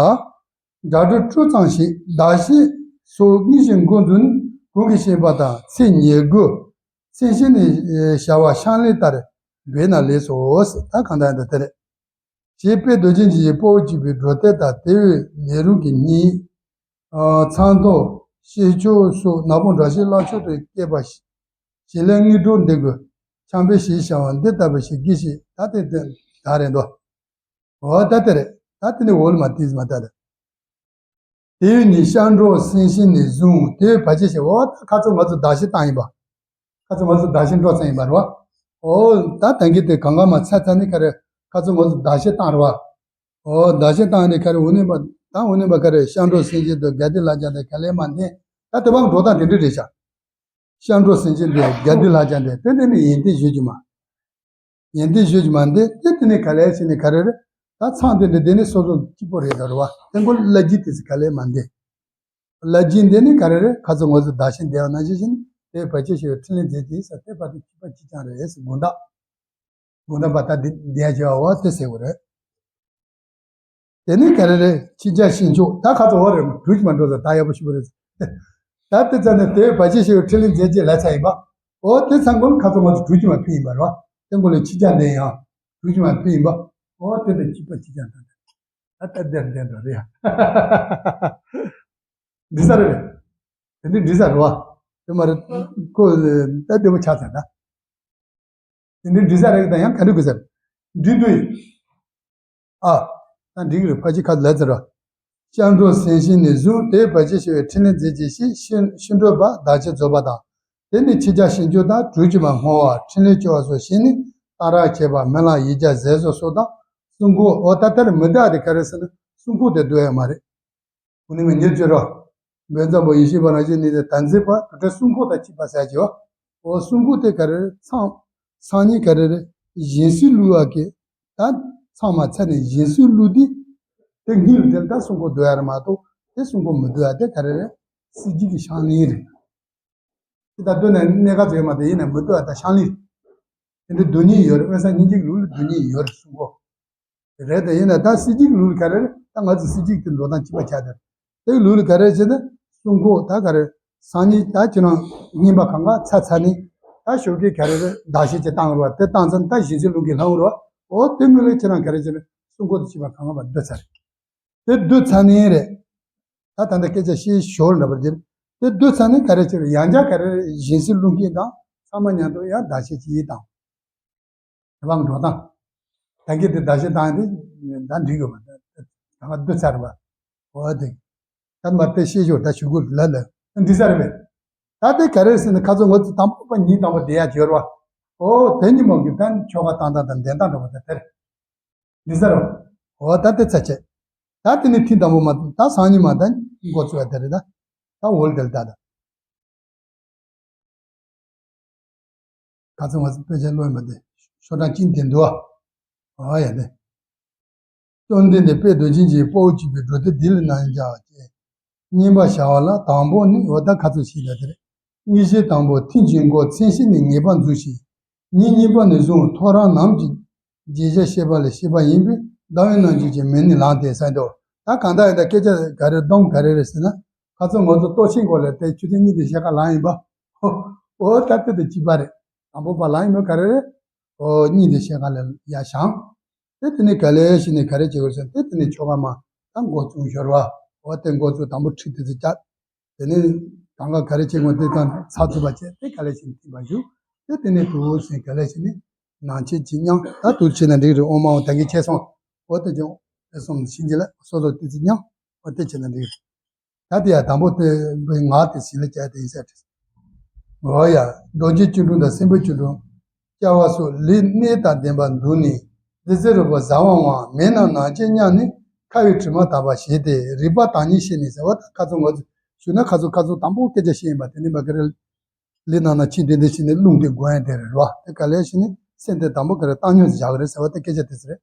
སྒྲ་སྒྲོ་སྤྲོ་ཙམ་ཞིག་བདག་གཞན་སོགས་དངོས་གཞིའི་མགོ་འཛུགས་ནས་གོང་གི་བཤད་པ་དང་ཚིག་ཉེར་དགུ། མཚན་གཞི་ནས་བྱ་བ་ཤམ་ལེ་ལྟར་འབད་ན་ལེགས་སོ། ད་གང་ལྟར་འདི་དེ་རེད། ཞེས་དཔལ་རྡོ་རྗེ་འཆང་གི་དཔའ་བོ་གཅིག་པུའི་འགྲོ་དོན་དང་དེ་བས་ལས་རུང་གི་གཉིས། ཨ་ཚངས་མདོག་ཤེས་མཆོག་སོགས་ནག་པོ་འདྲ་ཞིག་བླ་མཆོག་ཏུ་སྐྱེས་པ་ཞིག་ཞལ་ལས་དངོས་གྲུབ་འདི་དགོས། འཆམ་པའི་ཞེས་བྱ་བ་འདི་ལྟ་བུ་ཞིག་གིས་ཤིག་ད་དེ་དེ་ད་རེད་འདུག་འོ་ད་དེ་རེད། ད་དེ་ནི་འོལ་མ་དེས་མ་ད་རེད། དེ་ནི་སྐྱབས་འགྲོ་སེམས་བསྐྱེད་ནས་བཟུང་དེ་བས་ཕལ་ཆེར་ཞེས། འོ་ད་ཁ་ཚོ་ང་ཚོ་བདག་གཞན་བཏང་ཡིན་པ། ཁ་ཚོ་ང་ཚོ་བདག་གཞན་འགྲོ་ཚར་ཡིན་པ་རེད་བ། འོ་ད་ད་གིན་དེ་གང་ག་མ་ཚར་ཚར་ནི་ག་རེ། ཁ་ཚོ་ང་ཚོ་བདག་གཞན་བཏང་རེད་བ། འོ་བདག་གཞན་བཏང་ནི་ག་རེ། འོ་ནི་མ་ད་འོ་ནི་མ་ག་རེ། སྐྱབས་འགྲོ་སེམས་བསྐྱེད་དང་དགའ་བདེ་ལ་སྦྱར་ཏེ་ག་ལས་མ་འདས། ད་དེ་བ་འགྲོ་སྟངས་དེ་འདྲ་རེད་ཤག་སྐྱབས་འགྲོ་སེམས་བསྐྱེད་དེ་དགའ་བདེ་ལ་སྦྱར་ཏེ་དེ་འདྲ་ནི་ཡོན་ཏན་ཞུ་རྒྱུ་མ། ཡོན་ཏན་ཞུ་རྒྱུ་མ་འདི་དེ་དེ་ནི་ག་ལས་ཕྱིན་ནི་ག་རེ་རེད། ད་ཚང་དེ་འདྲ་དེ་ནི་སོ་སོ་སྐྱིད་པོ་རེད་ད་རེད་བ། དེ་མགོ་བླ་སྦྱིན་དེ་ཚོ་ག་ལས་མ་འདས། བླ་སྦྱིན་དེ་ནི་ག་རེ་རེད། ཁ་ཚོ་ང་ཚོ་བདག་གཞན་བདེ་བ་ན་ཞེས་བཞིན་དེ་བར་ཆད་ཞི་བའི་ཕྲིན་ལས་མཛད་ཅིང་ཟེར་དེ་བར་དུ་སྐྱིད་པ་སྐྱིད་ཅང་རེད་ཟེར་དགོངས་དག་དགོངས་དག་པ་ད་འདི་འདི་ཡ་བྱེད་བ་དེ་ཟེར་བ་རེད། དེ་ནི་ག་རེ་རེད། ཕྱི་རྒྱལ་ཞིང་ཆོག་ད་ཁ་ཚོ་འོ་རེད་མ་གྲུ་ཅི་མ་འགྲོ་ཟེར་ད་ཡག་པོ་ཞུ་བ་རེད། ད་དེ་ཚ་ནི་དེ་བར་ཆད་ཞི་བའི་ཕྲིན་ལས་མཛད་ཅེས་ལ་ཚ་ཡིན་པ། འོ་དེ་ཚང་ཀུན་ཁ་ཚོ་ང་ཚོ་གྲུ་ཅི་མ་ཕི་ཡིན་པ་རེད་བ། དེ་མགོ་ལས་ཕྱི་རྒྱལ་འདི་ཡང་གྲུ་ཅི་མ་ཕི་ཡིན་པ། འོ་དེ་ལས་སྐྱིད་པ་སྐྱིད་ཅང་ད་ད་ད་དེར་འདྲ་རེད་ཡ། འདི་ས་རེད། དེ་འདྲའི་འདྲི་ས་རེད་བ། དེ་མ་རེད། ཁོ་ད་བདེ་མོ་ཆགས་ཚར་ད། དེ་འདྲའི་འདྲི་ས་རེད་ད་ཡང་ག་འདྲ་དགོས་ས་རེད། འདྲི་འདུག་ཨ། ད་འགྲིག་རེད། ཕ་གི་ཁ་ལ་ཚར་བ། སྐྱབས་འགྲོ་སེམས་བསྐྱེད་ནས་བཟུང་དེ་བས་ཕལ་ཆེར་ཞི་བའི་ཕྲིན་ལས་མཛད་ཅིང་ཞེས་ཕྱི་ཕྱི་འགྲོ་པ་བདག་བསྐྱེད་རྫོགས་པ་དང་། དེ་ནས་ཕྱི་རྒྱལ་ཞིང་ཆོག་དང་གྲུ་ཅི་མ་བསྔོ་བ་ཕྲིན་ལས་བཅོལ་བ་སོགས་བྱས་ནས་གཏང་རག་བྱེད་པ་སྨོན་ལམ་ཡིག་བརྒྱ་ཟས་སོགས་སོགས་དང་གསུང་འཁོར། འོ་ད་ལྟར་མི་འདའ་དེ་ག་རེ་ཟེར་ན་གསུང་འཁོར་དེ་འདུག་ཡ་མ་རེད། འོ་ནི་མི་ཉེར་སྤྱོད་རོ། འབེན་ཙམ་པོ་ཡེ་ཤེས་པ་རང་བཞིན་ནི་དེ་དམ་ཚིག་པ་དུ་བྲལ་གསུང་འཁོར་དང་གཅིག་པ་ཟེར་གྱི་འོ། འོ་གསུང་འཁོར་དེ་ག་རེ་རེད། ཚང་ཚང་ཉིད་ག་རེ་རེད། སྦྱིན་སྲེག་བླུགས་པ་གི་ད་ཚང་མ་ཚར་ནས་སྦྱིན་སྲེག་བླུགས་དུས་དེ་སྔོན་ལ་དེ་ལ་ད་གསུང་འཁོར་འདུག་ཡ་རེད་མ་གཏོགས་དེ་གསུང་འཁོར་མི་འདུག་ཡ་དེ་ག་རེ་རེད། སྲིད་ཇི་གི་ཤམ་ལེན་རེད། དེ་ལྟར་སྡོད་ནས་གནས་སྐབས་ཙམ་མ་གཏོགས་ཡིན་ན་མི་སྡོད་པ་དང་ཤམ་ལེན། དེ་འདྲའི་སྡོད་ཉེན་ཡོད་རེད། དབེན་ས་སྙིང་རྗེའི་ལུགས་ལ་སྡོད་ཉེན་ཡོད་རེད་གསུང་གོ། རེད་དེ་ཡིན་ན་ད་སྲིད་ཇིའི་ལུགས་ལ་ག་རེ་རེད། ད་ང་ཚོ་སྲིད་ཇི་དེ་འགྲོ་སྟངས་གཅིག་པ་ཆགས་ཏེ། དེའི་ལུགས་ལ་ག་རེ་བྱས་ན་གསུང་གོ། ད་ག་རེ་སང་ཉིན་ད་ཁྱེད་རང་རྔན་པ་གང་ག་ཚར་ཚར་ནས་ད་ཞོགས་ཀས་ག་རེ་རེད། བདག་གཞན་གྱི་བཏང་རོགས་དེ་བཏང་ཚར་ད་སྦྱིན་སྲེག་བླུགས་གི་ལྷང་རོགས། འོ་དེ་ངོས་ལ་ཁྱེད་རང་ག་རེ་བྱས་ན་གསུང་གོ་དེ་གཅིག་པ་གང་ག་བ་སྡོད་ཚར་རེད། དེ་སྡོད་ཚར་ནས་རེད། ད་ད་ལྟ་སྐད་ཆ་བཤད་ཞོར་འདྲ་པར་འགྱུར། དེ་སྡོད་ཚར་ནས་ག་རེ་བྱེད་རེད། ཡང་བསྐྱར་ག་རེ་རེད། སྦྱིན་སྲེག་བླུགས་མཁན་དང་ཚང་མ་མཉམ་དུ་ཡང་བདག་གཞན་གྱི་ཡིད་དང་། དེ་བ་འགྲོ་སྟངས། ད་གིན་དེ་བདག་གཞན་བཏང་དེ་ད་འགྲིག་ཡོད་པ། ད་ང་སྡོད་ཚར་བ། འོ་དེ། ད་མ་དེ་བཤད་ཞོར་ད་ཞུ་དགོས་ལ་ལ་འདི་ས་རེད་པས། ད་དེ་ག་རེ་ཟེར་ན་ཁ་ཚོ་ང་ཚོ་དང་པོ་པ་ཉིན་དང་པོ་བསྡད་ཡ་བྱོས་ར་བ། འོ་དེ་ཉིན་མོ་གི་ད་ཆོ་ག་བཏང་སྟངས་དང་འདོན་སྟངས་འདྲ་པོ་ད་དེར། འདི་ས་རེད། འོ་ད་དེ་ཚ་ཆེ། ད་དེ་ནི་ཐེངས་དང་པོ་མ་ད་སང་ཉིན་མ་ད་འགོ་ཚུགས་ཡ་དེ་རེད་ད། ད་འོལ་དེར་ད་ད། ཁ་ཚོ་ང་ཚོ་དཔེ་ཆ་ཀློག་ཡིན་པ་དེ་ཤོག་གྲངས་གཅིག་དེ་འདུག་ཨ། ཨ་ཡ་དེ། བཅོམ་ལྡན་འདས་དཔལ་རྡོ་རྗེ་འཆང་གི་དཔའ་བོ་གཅིག་པུའི་འགྲོ་དོན་འདི་ལ་གནང་བྱ་བ་ཅེས་སྙན་པར་བྱ་བ་ལ། དང་པོ་ནི་འོ་ད་ཁ་ཚུགས་ཤིག་ལ་དེ་རེད། དངོས་གཞི་དང་པོ་ཐིམ་གྱིས་འགོག། མཚན་གཞི་ནི་ངེས་པར་འཛུགས་ཤིང་། ཉིན་གཉིས་པ་ནས་བཟུང་ཐོ་རངས་ནམ་གྱི་བརྗོད་བྱ་བཤད་པ་ལས་བཤད་པ་ཡིན་པས་ཟླ་བའི་རྣམ་འགྱུར་གྱི་མིང་ནི་ལངས་ཏེ་ཟེར་འདུག་ད་གང་ལྟར་ཡིན་ད་སྐད་ཆ་ག་རེ་སྡོམ་ག་རེ་རེད་ཟེར་ན། ཁ་ཚོ་ང་ཚོ་ལྟོ་ཆེན་སྐོར་ལས་དེ་ཆུ་ཚོད་གཉིས་དེ་ཤ་ཁ་ལངས་ཡིན་པ། ཨོ་ད་དེ་དེ་གཅིག་པ་རེད། དང་པོ་པ་ལངས་ཡིན་པ་ག་རེ་རེད། ཨོ་གཉིས་དེ་ཤེལ་ཁ་ལ་ཡར་བཞེངས། དེ་དེ་ནས་ག་ལེ་ཞིག་ནས་ག་རེ་བྱེད་དགོས་ཟེར། དེ་དེ་ནས་ཆོ་ག་མ་ད་འགོ་བཙུགས་ཞོར་བ། ཨོ་དེ་འགོ་བཙུགས་དང་པོ་ཁྲིད་དེ་ཚོ་བཅག་དེ་ནས་གང་ག་ག་རེ་བྱེད་དགོས་དེ་དང་ཚགས་ཚུད་པ་བྱས། དེ་ག་ལེ་ཞིག་ནས་ཐིམ་པ་བཞུགས། དེ་དེ་ནས་དུ་ཟེར་ག་ལེ་ཞིག་ནས་ནང་ཆེན་གྱི་མཉམ་ད་དུ་བྱས་ན་འགྲིག་རེད། ཨོ་མ་ཨོ་ད་གིན་བྱས་སོང་། ཨོ་དེ་ཀྱང་དེ་གསུམ་བྱིན་གྱིས་ལ་སོ་སོ་དེ་ཚོ་མཉམ་ཨོ་དེ་བྱས་ན་འགྲིག་རེད། ད་དེ་ཡང་དང་པོ་དེ་བའི་ངག་དེ་ཞིག་ལ་བྱས་ཏེ་ཡིན་ས་རེད། འོ་ཡ། རྡོ་རྗེ་བཅུ་དྲུག་དང་སྲིན་པོ་བཅུ་དྲུག་སྐྱ་བ་སོགས་ལས་སྣེ་དང་ལྡན་པ་འདུག་ནས། བདུད་རྩི་རོལ་པ་བཟའ་བའང་མེད་ན་ནང་ཆེན་མཉམ་ནས་ཁ་བའི་དྲི་མ་དག་པ་བྱས་ཏེ་རིག་པ་དྭངས་སྙིགས་ཤེས་ནས་ཟེར་བ་དང་། ཁ་ཚོ་ང་ཚོ་ཞུ་ན་ཁ་ཚོ་ཁ་ཚོ་དང་པོ་སྐད་ཆ་བཤད་ཡིན་པ་དེ་ནི་མ་ག་རེ། ལས་ནང་ན་ཆེས་ཏན་ཏན་ཞིག་ནས་རླུང་དེ་འགོ་ཡ་དེ་རེད་བ། དེ་ག་ལེ་ཞིག་ནས་སེམས་དེ་དང་པོ་ག་རེ་བཏང་སྙོམས་སུ་བཞག་གི་རེད་ཟེར་བ་དེ་སྐད་ཆ་དེ་ཟེར་རེད།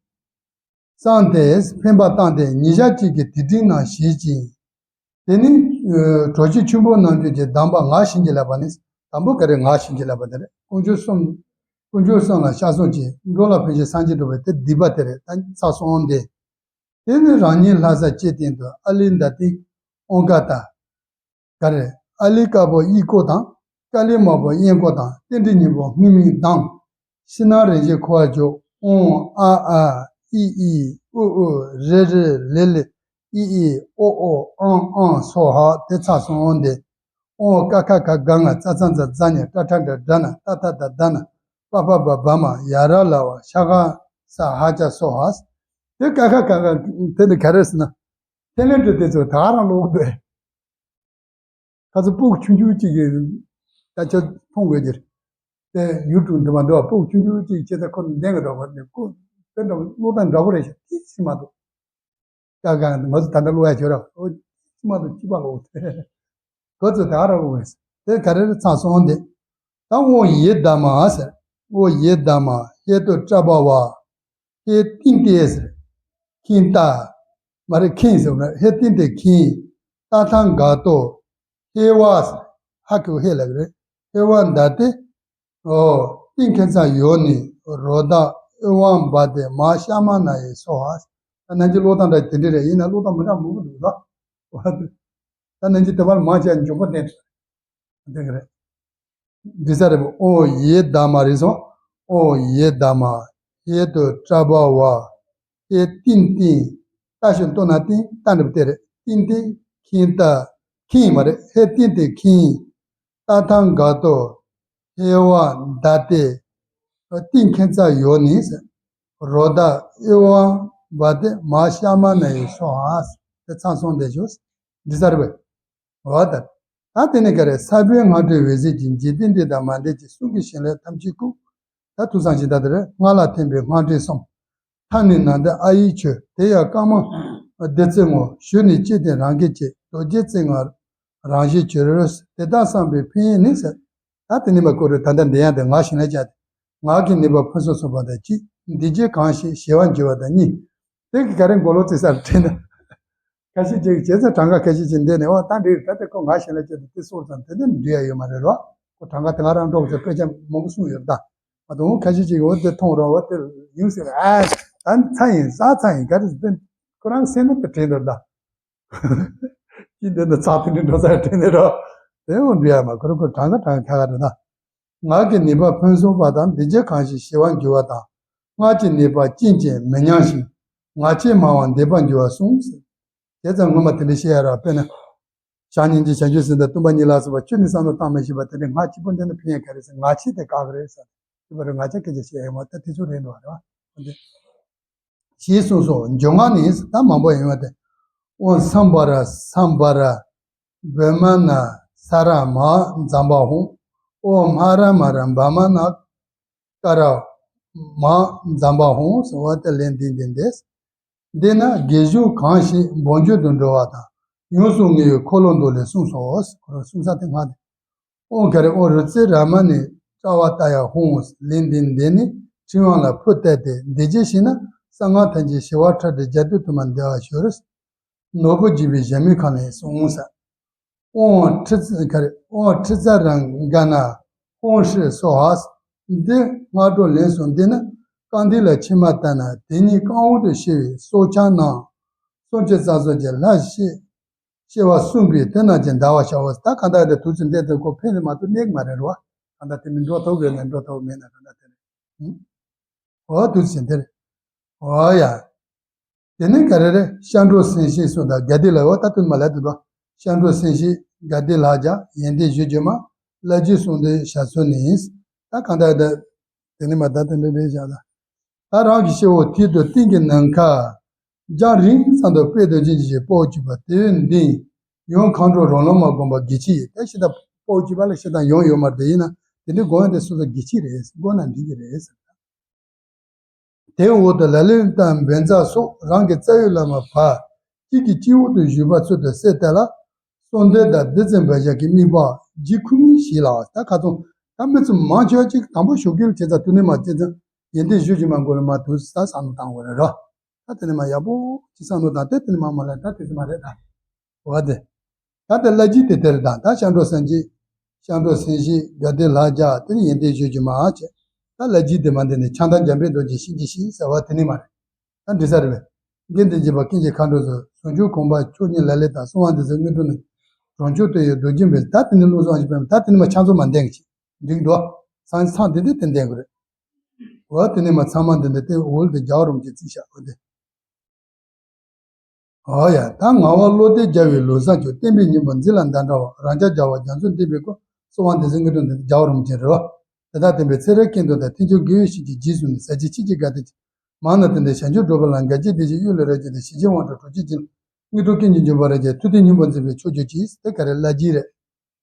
བསམས་ཏེ་འཕེན་པ་བཏང་སྟེ་ཉིན་ཞག་གཅིག་གི་དུས་དྲན་ནང་བཞེས་ཤིང་། དེ་ནི་གྲོ་ཕྱེ་ཆུན་པོ་རྣམས་ཀྱི་གདམས་པ་ངག་བྱིན་གྱིས་བརླབས་པ་ནི། དང་པོ་ག་རེ་ངག་བྱིན་གྱིས་བརླབས་པ་དེ་རེད། དཀོན་མཆོག་གསུམ། དཀོན་མཆོག་གསུམ་ལ་ཕྱག་སོང་ཅིང་འགྲོ་ལ་ཕན་ཕྱིར་སངས་རྒྱས་འགྲུབ་པའི་དེ་སྡིག་པ་དེ་རེད། ད་ཚར་སོང་སྟེ། དེ་ནི་རང་ཉིད་ལྷ་ས་སྤྱི་སྟེང་དུ་ཨ་ལི་མདའ་སྟེང་ཨོང་ཀ་ཏ། ག་རེ། ཨ་ལི་དཀར་པོ་ཨི་ཀོ་དང་། ཀ་ལི་དམར་པོ་ཨེན་ཀོ་དང་། རྟེན་འབྲེལ་སྙིང་པོ་སྔོན་མིང་གདངས། ཕྱི་ནང་རིང་བཞིན་འཁོར་བར་འཇུག་ཨོང་ཨ་ཨ་ཨི་ཨི་ཨུ་ཨུ་རེ་རེ་ལེ་ལེ་ཨི་ཨི་ཨོ་ཨོ་ཨང་ཨང་སོ་ཧ། དེ་ཚར་སོང་སྟེ། ཨོང་ཀ་ཁ་ག་ག་ང་ཙ་ཚ་ཛ་ཛ་ཉ་ཏྲ་ཏྲ་དྲ་དྲ་ན་ཏ་ཏ་ད་ད་ན་པ་པ་བ་བ་མ་ཡ་ར་ལ་བ་ཤ་ག་ས་ཧ་ཅ་སོ་ཧ། དེ་ཀ་ཁ་ག་ག་དེ་འདི་ག་རེ་ཟེར་ན། ཐེ་ལེ་འདྲ་དེ་ཚོ་ད་རང་ལོག་འདུག་ཁ་ཚོ་སྤུ་གུ་ཆུང་ཆུང་གཅིག་གིས་ད་ཆ་མཐོང་དགོས་ཀྱི་རེད། དེ་ཡུ་ཊུབ་འདི་མ་འདུག་བ། སྤུ་གུ་ཆུང་ཆུང་གཅིག་ཁྱེད་ཚ་ཁོ་ལྡན་གི་འདུག་བ། ནས་ཁོ་དེ་འདྲ་བློ་ཐག་འདྲ་པོ་རེད་ཤག་ཏི་སི་མ་འདུག་ཀ་ག་ང་ཚོ་ད་ལྟ་ཀློག་ཡ་བྱོས་ར། ཨོ་ཏི་སི་མ་འདུག་སྐྱིད་པ་ལོག་དེ་ཁོ་ཚོ་ད་ར་ལོག་བས། དེ་ག་རེ་རེད་ཚར་སོང་དེ། ད་ཨོ་ཡེ་ད་མ་ཟེར། ཨོ་ཡེ་ད་མ་ཧེ་ཏོ་ཏྲ་བ་བ། ཧེ་ཏིང་ཏེ་ཟེར། ཁིན་ཏ། མ་རེད་ཁིན་ཟེར་བ་ན་ཧེ་ཏིང་ཏེ་ཁིན། ཏ་ཐང་ག་ཏོ། ཧེ་བ་ཟེར། ཧ་ཁེ་བོ་ཧེ་ལབ་རེད། ཧེ་བ་མདའ་སྟེ། ཨོ། ཏིང་ཁེ་ཚ་ཡོ་ནི་རོ་ད་ཨེ་བ་བ་ཏེ་མ་ཤ་མ་ན་ཡེ་སོ་ཧ། ད་ནང་གི་ཀློག་སྟངས་འདྲ་དེ་འདྲ་རེད། ཡིན་ན་ཀློག་སྟངས་མི་འདྲ་མང་པོ་འདུག་ད། ད་ནང་གི་དེ་བར་མ་བྱས་མགྱོགས་པོ་བསྟན་འདུག་རེད། འདི་ས་རེད་པ། ཨོ་ཡེ་ད་མ་རེད་སོང་། ཨོ་ཡེ་ད་མ། ཧེ་ཏོ་ཏྲ་བ་བ། ཧེ་ཏིན་ཏིན། ཏ་ཞོ་ཏོ་ན་ཏིན་ཏ་འདྲ་པོ་དེ་རེད། ཏིན་ཏིན་ཁིན་ཏ། ཁིན་མ་རེད། ཧེ་ཏིན་ཏེ་ཁིན། ཏ་ཐང་ག་ཏོ། ཧེ་བ་མདའ་སྟེ། ཏིང་ཁེ་ཚ་ཡོ་ནི་ཟེར། རོ་ད་ཨེ་བ་བ་ཏེ་མ་ཤ་མ་ན་ཡེ་སོ་ཧ། དེ་ཚར་སོང་དེ་ཞོ། འདི་ས་རེད་པ། འོ་ད། ད་དེ་ནས་ག་རེ། ས་པཎ་ངག་སྒྲོན་འོད་ཟེར་གྱིས། འཇིག་རྟེན་འདི་དང་མ་འདྲེས་ཀྱི། གསུང་གི་བྱིན་རླབས་ཐམས་ཅད་ཀུན། ད་ཐུགས་བསམ་བཞེས་ད་དེ་རེད། སྔགས་ལ་ཐིམ་པའི་སྔགས་ཕྲེང་གསུམ། ཐ་ནི་ནཱ་ད་ཨ་ཡིག་ཆོས། དེ་ཡང་བཀའ་མ་བདུད་རྩི་ངོ་། ཞུ་ནི་ཅི་སྟེ་རང་གི་ཆེད། རྡོ་རྗེ་རྩེ་ལྔ་རང་བཞིན་གྱུར། དེ་དག་བསམ་པའི་ཕན་ཡོན་ནི་ཟེར། ད་དེ་ནི་མ་གོ་རེད། ད་ལྟ་འདི་ཡང་དེ་ངག་བྱིན་རླབས་བྱས་ཏེ། ངག་གི་ནུས་པ་ཕུན་སུམ་ཚོགས་པ་དང་གཅིག་འདི་རྗེས་གང་ཞིག་ཞི་བར་འགྱུར་བ་དང་གཉིས། དེ་གི་ག་རེ་མགོ་ལོག་རྩི་སར་དྲན་ན། ཁ་ཤས་ཅིག་བྱས་ཙང་གྲངས་ཀ་ཁ་ཤས་ཅིག་འདས་ནས། འོ་ད་འགྲིག་རེད། ད་དེ་ཁོ་ངག་བྱིན་རླབས་བྱས་ཏེ་དེ་སོར་ཙམ་དེ་དེ་འགྲིག་ཡ་ཡོད་མ་རེད་རོ། ཁོ་གྲངས་ཀ་དེ་སྔ་རང་འགྲོ་བྱས་དཔེ་ཆ་མང་པོ་གསུངས་ཡོད་རེད་ད། ད་དུང་ཁ་ཤས་ཅིག་འོ་དེ་མཐོང་རོགས། འོ་དེ་ཡིན་ཟེར། ཨ་ད་ཚ་ཡིན་ཟ་ཚ་ཡིན་ག་རེ་ཟེར། དེ་ཁོ་རང་སེམས་ནང་དུ་དྲན་འདུག་ད། ཅི་འདི་འདི་ཚགས་དེ་འདྲ་འགྲོ་ས་དྲན་ནས་རོ། དེ་འོ་འགྲིག་ཡ་མ་ཁོ་རང་ཁོ་གྲངས་ཀ་གྲངས་ཀ་ཁ་ཁ་རེད་ད། ངག་གི་ནུས་པ་ཕུན་སུམ་ཚོགས་པ་དང་། འདི་རྗེས་གང་ཞིག་ཞི་བར་འགྱུར་བ་དང་། སྔགས་ཀྱི་ནུས་པ་ཅན་གྱིས་མི་ཉམས་ཤིང་། ངག་ཆོས་སྨྲ་བ་འདས་པར་འགྱུར་བ་གསུངས། བྱས་ཙང་ངོ་མ་དེ་འདྲ་བཤད་ཡ་ར། དཔེར་ན། བྱམས་སྙིང་རྗེ་བྱང་ཆུབ་སེམས་དང་སྟོང་པ་ཉིད་ལ་སོགས་པ་ཆོས་ནི་བསམ་བློ་བཏང་མི་ཤེས་པ་དེ་འདྲའི་སྔགས་གཅིག་པོ་འདི་ནི་ཕན་ཡོན་ག་རེ་ཟེར། ངག་ཆོས་དེ་དཀའ་གི་རེད་ཟེར། དེ་བར་ངག་ཆོས་སྐད་ཆ་བཤད་ཡོང་བ་ད་དེ་ཚོ་རེད་འདུག་བ་རེད་བ། འོ་དེ། ཞེས་གསུངས་སོ། འཇུག་ངོགས་ནི་ད་མང་པོ་ཡོང་བ་དེ། ཨོཾ་སཾ་བྷ་ར་སཾ་བྷ་ར། བྷྲ་མ་ཎ་ས་ར་མ་ཛཾ་བྷ་ཧོཾ། ཨོཾ་མ་ར་མ་ར་བྷྲ་མ་ཎ་ཀ་ར་མ་ཛཾ་བྷ་ཧོཾ་ཟེར་བ་དེ་ལན་བདུན་བདུན་ཏེ། འདི་ན་དགེ་སྦྱོར་གང་ཞིག་འབུམ་འགྱུར་དུ་འགྲོ་བ་དང་། ཡོངས་སུ་བསྔོས་པའི་འཁོར་ལོ་འདུ་ལས་གསུངས་སོ། ཁོ་རང་གསུང་ས་དེ་སྔགས་དེ། ཨོཾ་ག་རེ། ཨོཾ་རུ་ཙི་ར་མ་ཎི་ཏྲ་བ་ཏ་ཡ་ཧོཾ། ལན་བདུན་འདི་ནི་ཕྲེང་བ་ལ་ཕུ་བཏབ་སྟེ་འདི་སྐད་བཤད་ན་གསང་སྔགས་ཐམས་ཅད་ཞི་བར་ཁྲིད་དེ་རྒྱ་མཚོའི་ཐོག་མར་བདེ་བར་གཤེགས་རེད། ནོར་བུ་རྒྱས་པའི་ཞལ་མའི་ཁ་ལས་གསུངས་ས། ཨོཾ་ཁྲི་ཙ་ག་རེ། ཨོཾ་ཁྲི་ཙ་ར་ག་ན་ཧོཾ་ཧྲཱིཿ་སྭཱ་ཧཱ། འདི་སྔགས་གྲོགས་ལན་གསུམ་འདི་ནི་རྐང་མཐིལ་ལ་མཆིལ་མ་བཏབ་ན་དེ་ཉིད་རྐང་འོག་ཏུ་ཤི་བའི་སྲོག་ཆགས་རྣམས་སྲོག་གཅོད་རྩ་གསུམ་གྱི་ལྷ་ཞེས་སྐྱེ་བ་གསུངས་པས་དེ་རྣམས་ཀྱིས་འདར་བར་བྱའོ། ད་གང་ལྟར་དེ་དུས་ཚོད་འདས་དུས་ཁོ་ཕན་ནི་མ་གཏོགས་གནས་ཀྱི་མ་རེད་རོ། གང་ལྟར་དེ་ནི་འགྲོ་ཐུབ་ཡོད་ན་འགྲོ་ཐུབ་མེད་ན་གང་ལྟར་དེ་རེད། འོ་དུས་ཟིན་དེར། འོ་ཡ། དེ་ནས་ག་རེ་རེད། ཤར་འགྲོ་སེམས་བསྐྱེད་སོགས་དང་དགའ་བདེ་ལ། འོ་ད་དུས་མ་ལབ་དུས་དོ། ཤར་འགྲོ་སེམས་བསྐྱེད་དགའ་བདེ་ལ་རྒྱ་ཡོན་ཏན་ཞུ་རྒྱུ་མ། བླ་བརྒྱུད་གསུང་དོན་ཞབས་སོར་ནས། ད་གང་ལྟར་ད། དེ་ནས་མ་ད་དེ་འདྲ་རེད་བཞག་ད། ད་རང་གི་སྤྱི་བོ་མཐིལ་དུ་སྟེང་གི་ནམ་མཁའ། རྒྱང་རིང་ཙམ་དུ་དཔལ་རྡོ་རྗེ་འཇིགས་བྱེད་དཔའ་བོ་གཅིག་པ། དེ་བས་འདི་ཡང་མཁའ་འགྲོ་རོ་ལངས་མ་བསྒོམ་པར་དགེ་ཆེ་ཡིས། དེ་ཤི་ད་དཔའ་བོ་གཅིག་པ་ལ་ཤི་ད་ཡོང་ཡོད་མ་རེད། དེ་ཡིན་ན་དེ་འདྲའི་སྒོམ་ཡ་དེ་སོ་སོ་དགེ་ཆེ་རེད། སྒོམ་ན་འགྲིག་གི་རེད། དེའི་འོག་ཏུ་ལ་ལས་དང་བཛྲ་སོགས་རང་གི་རྩ་བའི་བླ་མ་བར་གཅིག་གི་སྤྱི་བོ་དུ་བཞུགས་པ་ཚུལ་དུ་གསལ་བསྟན་ལ། གསང་འདུས་དང་བདུད་རྩི་འབེབས་བྱ་གི་དམིགས་པ་རྒྱུད་ཁུངས་སྙིང་བཞི་ལ། ད་ཁ་ཚོན་ད་མི་ཚོ་མང་ཆེ་བ་ཅིག་དང་པོ་ཞོགས་ཀས་བྱས་ཙང་དུས་ནས་མ་བྱས་ཙང་ཡོན་ཏན་ཞུ་རྒྱུ་མ་དགོས་ལ་མ་དུས་ད་བསམ་བློ་བཏང་དགོས་རེད་རོ། ད་དེ་ནས་མ་ཡག་པོ་ཅིག་བསམ་བློ་བཏང་དེ་དེ་ནས་མ་མ་ལ་ད་དེ་ཚོ་མ་རེད་ད། འོ་དེ། ད་ལྟ་བླ་བརྒྱུད་དེ་དེར་དང་ད་ཤར་འགྲོ་སེམས་བསྐྱེད། ཤར་འགྲོ་སེམས་བསྐྱེད་དགའ་བདེ་ལ་རྒྱ་དེ་ནི་ཡོན་ཏན་ཞུ་རྒྱུ་མ་བྱས། ད་བླ་བརྒྱུད་དེ་མ་འདི་ནི་ཕྱག་མདའ་འཇམ་དཔལ་རྡོ་རྗེ་ཤེས་བྱའི་ཞིང་ཟེར་བ་དེ་ནི་མ་རེད། ད་འདྲི་ས་རེད་པས། དགེ་འདུན་གྱི་བ་ཀུན་གྱི་མཁའ་འགྲོ་ཚོ་ཟུང་འཇུག་གོ་འཕང་མཆོག་གཉིས་ལ་ལས་དང་གསང་བ་འདུས་ཚོགས་དངོས་གྲུབ་ནི། རང་བྱུང་དུ་ཡོད་རྡོ་རྗེ་འབེབས་ད་དེ་ནི་བློ་བཟང་ཞིག་པས་ད་དེ་ནི་མ་ཕྱག་མཚོ་མ་འདེང་གི་འགྲིག་འདུག་ཚང་ཚང་དེ་འདི་དེ་འདེང་དགོས་རེད། འོ་དེ་ནི་མ་ཚང་མ་འདི་འདི་དེ་འོལ་དེ་རྒྱ་བ་རོམ་གྱི་རྩིས་བཞག་འོ་དེ། འོ་ཡ། ད་ངག་དབང་བློ་གཏེར་རྒྱལ་བའི་ལུགས་བཟང་ཆོས། བསྟན་པའི་སྙིང་པོ་འཛིན་ལ་འདི་འདྲ་བ། རང་རྐྱ་རྒྱལ་བ་རྒྱ་མཚོ་འདི་པའི་སྐུ། གསང་བ་འདུས་ཚོགས་དངོས་གྲུབ་འདི་རྒྱལ་བ་རིན་པོ་ཆེ་རེད་བ། དེ་དག་བསྟན་པའི་ཚེ་རབས་ཀུན་ཏུ་དང་། མཐུན་ཕྱོགས་དགེ་བའི་བཤེས་ཀྱི་རྗེས་སུ་ནི། ཟབ་ཅིང་ཆེས་ཀྱི་དགའ་སྟོན་ཅན། མང་ན་དེ་འདྲའི་བྱང་ཆུབ་སྒྲུབ་པ་ལ། འགལ་རྐྱེན་དེ་བཞིན་གཡུལ་ལས་རབ་སྐྱོབ་སྟེ། ཞི་བྱེད་དབང་དྲག་གྲོལ་བྱེད་ཅིང་། དངོས་གྲུབ་ཀུན་གྱི་འབྱུང་བར་བྱེད། མཐུ་ལྡན་སྙིང་པོ་འཛིན་པའི་མཆོག་གྱུར་ཅིག་དེ་ག་རེ་བླ་བརྒྱུད་རེད།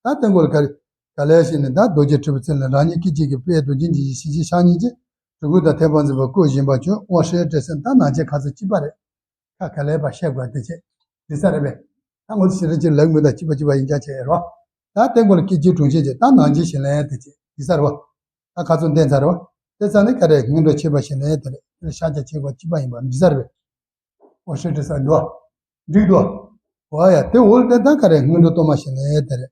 ད་དེ་མགོ་ལ་ག་རེ་ག་ལས་ཤེས་ནས་ད་རྡོ་རྗེ་དྲིལ་བུ་ཚེ་ལས་རང་ཉིད་སྐད་ཅིག་གིས་དཔལ་རྡོ་རྗེ་འཇིགས་བྱེད་ཞི་བྱེད་ཕྱག་གཉིས་ཀྱིས། གྲི་གུག་དང་ཐེག་པ་འཛིན་པ་བཀོད་བཞིན་པ་ཁྱོད། དབང་ཧྲཱིཿ་སྤྲད་ཟིན་ད་ནང་ཆེན་ཁ་ཚོན་གཅིག་པ་རེད། ཁ་ག་ལས་པ་བཤད་དགོས་དེ་བྱས། འདི་ས་རེད་པས། ད་ངོ་ཚ་ཞེ་དྲག་ཅིག་ལེགས་མི་ད་གཅིག་པ་གཅིག་པ་ཡིན་ཀྱང་བྱས་རོ། ད་དེ་མགོ་ལ་སྐད་ཅིག་དྲུང་ཆེ་བྱས་ད་ནང་ཆེན་ཞི་ལན་དེ་བྱས་འདི་ས་རེད་བ། ད་ཁ་ཚོན་བསྟན་ཚར་བ། དེ་ཚ་ནི་ག་རེ་སྔོན་འགྲོ་ཆེ་བ་ཞི་ལན་དེ་རེད། དེ་ཤ་ཆ་ཆེ་བ་གཅིག་པ་ཡིན་པ་འདི་ས་རེད་པས། འོ་ཤེས་འདྲི་ས་འདུག་འགྲིག་འདུག་འོ་ཡ་དེ་འོལ་དེ་ད་ག་རེ་སྔོན་འགྲོ་གཏོར་མ་ཞི་ལན་དེ་རེད།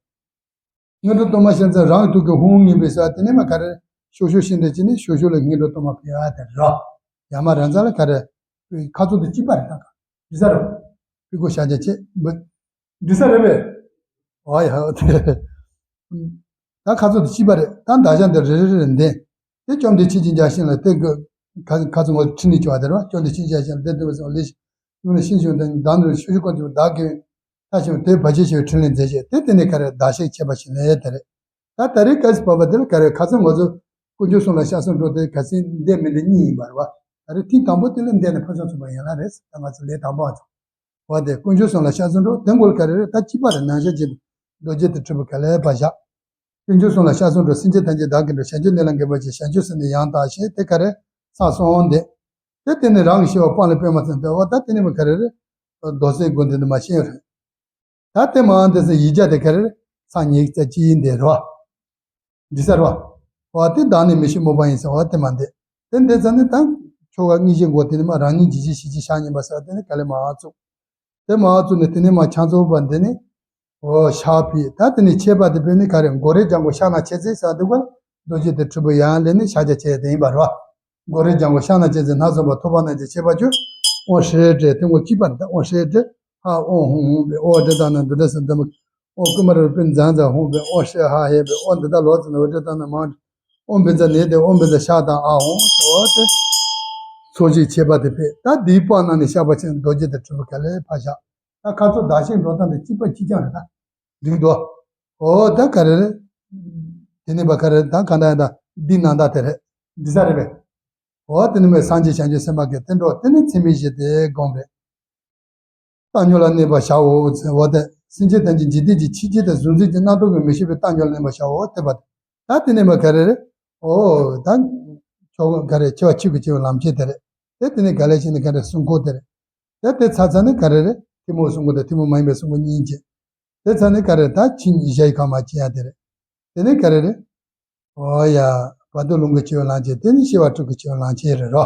སྔོན་འགྲོ་གཏོར་མ་ཞིག་ཚེ་རང་གི་ཐུགས་ཀྱི་ཧཱུྃ་ཡིན་པའི་ས་དེ་ནས་མ་ག་རེ་ཤོ་ཤོ་ཤིན་ཏུ་ཅི་ནས་ཤོ་ཤོ་ལ་སྔོན་འགྲོ་གཏོར་མ་ཕུལ་ཡ་དེ་ར། ཡ་མ་རང་ཚ་ལ་ག་རེ། ཁ་ཚོ་དེ་གཅིག་པ་རེད་ད་ག་འདི་ས་ར། ཕི་གོ་ཤ་ཆ་ཆེ་འབུ། འདི་ས་རེད་པས། ཨ་ཡ་དེ། ད་ཁ་ཚོ་དེ་གཅིག་པ་རེད་ད་མདའ་ཤ་འདི་རེ་རེ་རེ་འདེན། དེ་བཅོམ་ལྡན་ཁྱེད་ཀྱི་འཇའ་ཤིང་ལ་དེ་གི་ཁ་ཁ་ཚོ་ངོ་ཁྲི་ནས་བཅོ་བ་དེ་ར་བཅོམ་ལྡན་ཁྱེད་ཀྱི་འཇའ་ཤིང་ལ་དེ་དེ་བ་སོང་ལེ་ཤི། ཡུམ་ལ་ཤིན་ཤུང་དང་བདག་འདུལ་ཤུ་ཤུ་ཀོ་ཅུ་བདག་གི་ལྟ་ཞིང་དེ་བ་ཅི་ཞིག་ཕྲིན་ལས་མཛད་ཅེས་དེ་དེ་ནས་ག་རེ་བདག་གཤེགས་བྱེད་པ་ཞིག་ལས་དེ་རེད། ད་ད་རེས་སྐབས་སུ་བབ་པ་དེ་ལ་ག་རེ་ཁ་སང་ང་ཚོ་དཀོན་མཆོག་གསུམ་ལ་སྐྱབས་སུ་འགྲོ་དེ་ག་ཚད་འདས་མི་འདས་གཉིས་ཡིན་པ་རེད་བ། ད་རེས་ཐེངས་དང་པོ་དེ་ལ་འདས་ནས་ཕར་ཕྱོགས་ཚུགས་པ་ཡིན་ལ་རེད་ད་ང་ཚོ་ལས་དང་པོ་ཨ་ཚོ། བ་དེ་དཀོན་མཆོག་གསུམ་ལ་སྐྱབས་སུ་འགྲོ་དེ་མགོ་ལ་ག་རེ་རེད་ད་གཅིག་པ་རེད་ནང་བཞིན་གྱི་རྡོ་རྗེ་དེ་གྲུབ་པ་ག་ལས་པ་བཞག་དཀོན་མཆོག་གསུམ་ལ་སྐྱབས་སུ་འགྲོ། སེམས་ཅན་ཐམས་ཅད་བདག་གིས་འདུལ། བྱང་ཆུབ་གནས་ལ་འགོད་པར་བྱེད། བྱང་ཆུབ་སེམས་ནི་ཡང་དག་ཞེས་དེ་ག་རེ་ཚར་སོང་དེ། དེ་དེ་ནི་རང་གི་ཤེས་པ་སྤང་ལ་པད་མ་ཚུན་དེ་བ་ད་དེ་ནི་མི་ག་རེ་རེད། རྡོ་སེ་དགོན་དེ་འདི་མ་ཤེས་རེད། ད་དེ་མ་འདི་སེ་ཡིག་བརྒྱ་དེ་ག་རེ་རེད། ཚར་ཉིས་རྩ་གཅིག་ཡིན་དེ་རོ། འདི་ས་རོ། བ་དེ་བདག་ནི་མི་ཤེས་སྨོད་པ་ཡིན་ཟེར་བ་དེ་མ་འདི། དེ་འདི་ཚ་ནི་ད་ཆོ་ག་དངོས་གཞི་མགོ་དེ་ནི་མ་རང་ཉིད་ཇི་བཞིན་ཤེས་བྱའི་ཕྱག་གཉིས་པ་ཟེར་བ་དེ་ནི་ག་ལེ་མ་བཙུགས། དེ་མ་བཙུགས་ནས་དེ་ནས་མ་ཕྱག་མཚོན་པ་འདི་ནི། འོ་ཕྱག་ཕུལ། ད་དེ་ནས་མཆོད་པ་དེ་ཕུལ་ནི་ག་རེ་མགོ་རེ་ལྗང་གུ་ཕྱག་ན་མཆོད་རྫས་ཟེར་དུས་སྐབས་རྡོ་རྗེ་དེ་གྲུབ་པའི་ཡང་ལས་ནི་ཕྱག་རྒྱ་ཆེ་དེ་ཡིན་པ་རེད་བ། མགོ་རེ་ལྗང་གུ་ཕྱག་ན་མཆོད་རྫས་སྣ་ཚོགས་པ་ཐུབ་པ་རྣམས་ཀྱི་མཆོད་པ་ཆུ། དབང་ཧྲཱིཿ་སྤྲད་དེ་མགོ་གཅིག་པ་ནི་ད་དབང་ཧྲཱིཿ་སྤྲད། ཧ་ཨོ་ཧུང་ཧུང་བའི་ཨོ་འདི་དག་ན་འདི་འདྲ་ཟེར་འདི་མོ། ཨོ་ཀུ་མ་ར་པི་ཛང་ཛ་ཧུང་བའི་ཨོ་ཧྲཱིཿ་ཧ་ཧེ་བའི་ཨོ་འདི་དག་ལོ་ཙི་ན་འོ་འདི་དག་ན་མ། ཨོ་བི་ཛ་ནི་དེ་ཨོ་བི་ཛ་ཤ་དང་ཨ་ཧོང་ཨོ་དེ། ཚོགས་ཀྱི་མཆོད་པ་དེ་ཕུལ། ད་འདིའི་པ་ན་ནི་བཤགས་པ་ཆེན་རྡོ་རྗེ་དེ་གྲུབ་པ་ག་ལེ་ཕ་བཞག་ད་ཁ་ཚོ་བདག་གཤེགས་འགྲོ་སྟངས་དེ་གཅིག་པ་གཅིག་རྐྱང་རེད་ད། འགྲིག་འདུག་ཨོ་ད་ག་རེ་རེད། དེ་ནི་བ་ག་རེ་རེད་ད་ག་འདྲ་ཡང་ད་འདི་ནང་ད་དེ་རེད། འདི་ས་རེད་པས། ཨོ་དེ་ནི་མའི་སངས་རྒྱས་བྱང་ཆུབ་སེམས་དཔའ་གི་དེ་འགྲོ་དེ་ནི་ཚད་མེད་བཞི་དེ་སྒོམ་རེད། བཏང་སྙོམས་ལ་གནས་པར་བྱའོ་ཟེར་བ་དེ་སེམས་ཅན་ཐམས་ཅད་འཇིག་རྟེན་གྱི་ཆོས་བརྒྱད་དང་གཟུང་འཛིན་གྱི་རྣམ་རྟོག་གིས་མི་ཤིགས་པའི་བཏང་སྙོམས་ལ་གནས་པར་བྱའོ་དེ་བ་དེ། ད་དེ་ནི་མ་ག་རེ་རེད། ཨོ་ད་ཆོ་ག་ག་རེ་ཆེ་བ་ཆོས་ཀྱི་ཆེ་བའི་ལམ་ཁྱེར་དེ་རེད། དེ་དེ་ནི་ག་ལེ་ཞིག་ནི་ག་རེ་སྲུང་འཁོར་དེ་རེད། དེ་དེ་ཚ་ཚ་ནི་ག་རེ་རེད། ཐུན་མོང་སྲུང་འཁོར་དང་ཐུན་མོང་མ་ཡིན་པའི་སྲུང་འཁོར་གཉིས་ཀྱི། དེ་ཚ་ནི་ག་རེ་ད་ཕྱིན་ཞྭའི་ཁ་མ་ཕྱིན་ཡ་དེ་རེད། དེ་ནི་ག་རེ་རེད། ཨོ་ཡ། བར་དོ་རླུང་གི་ཆེ་བའི་ལམ་ཁྱེར་དེ་ནི་ཤེས་པ་དྲུག་གི་ཆེ་བའི་ལམ་ཁྱེར་རེད་རོ།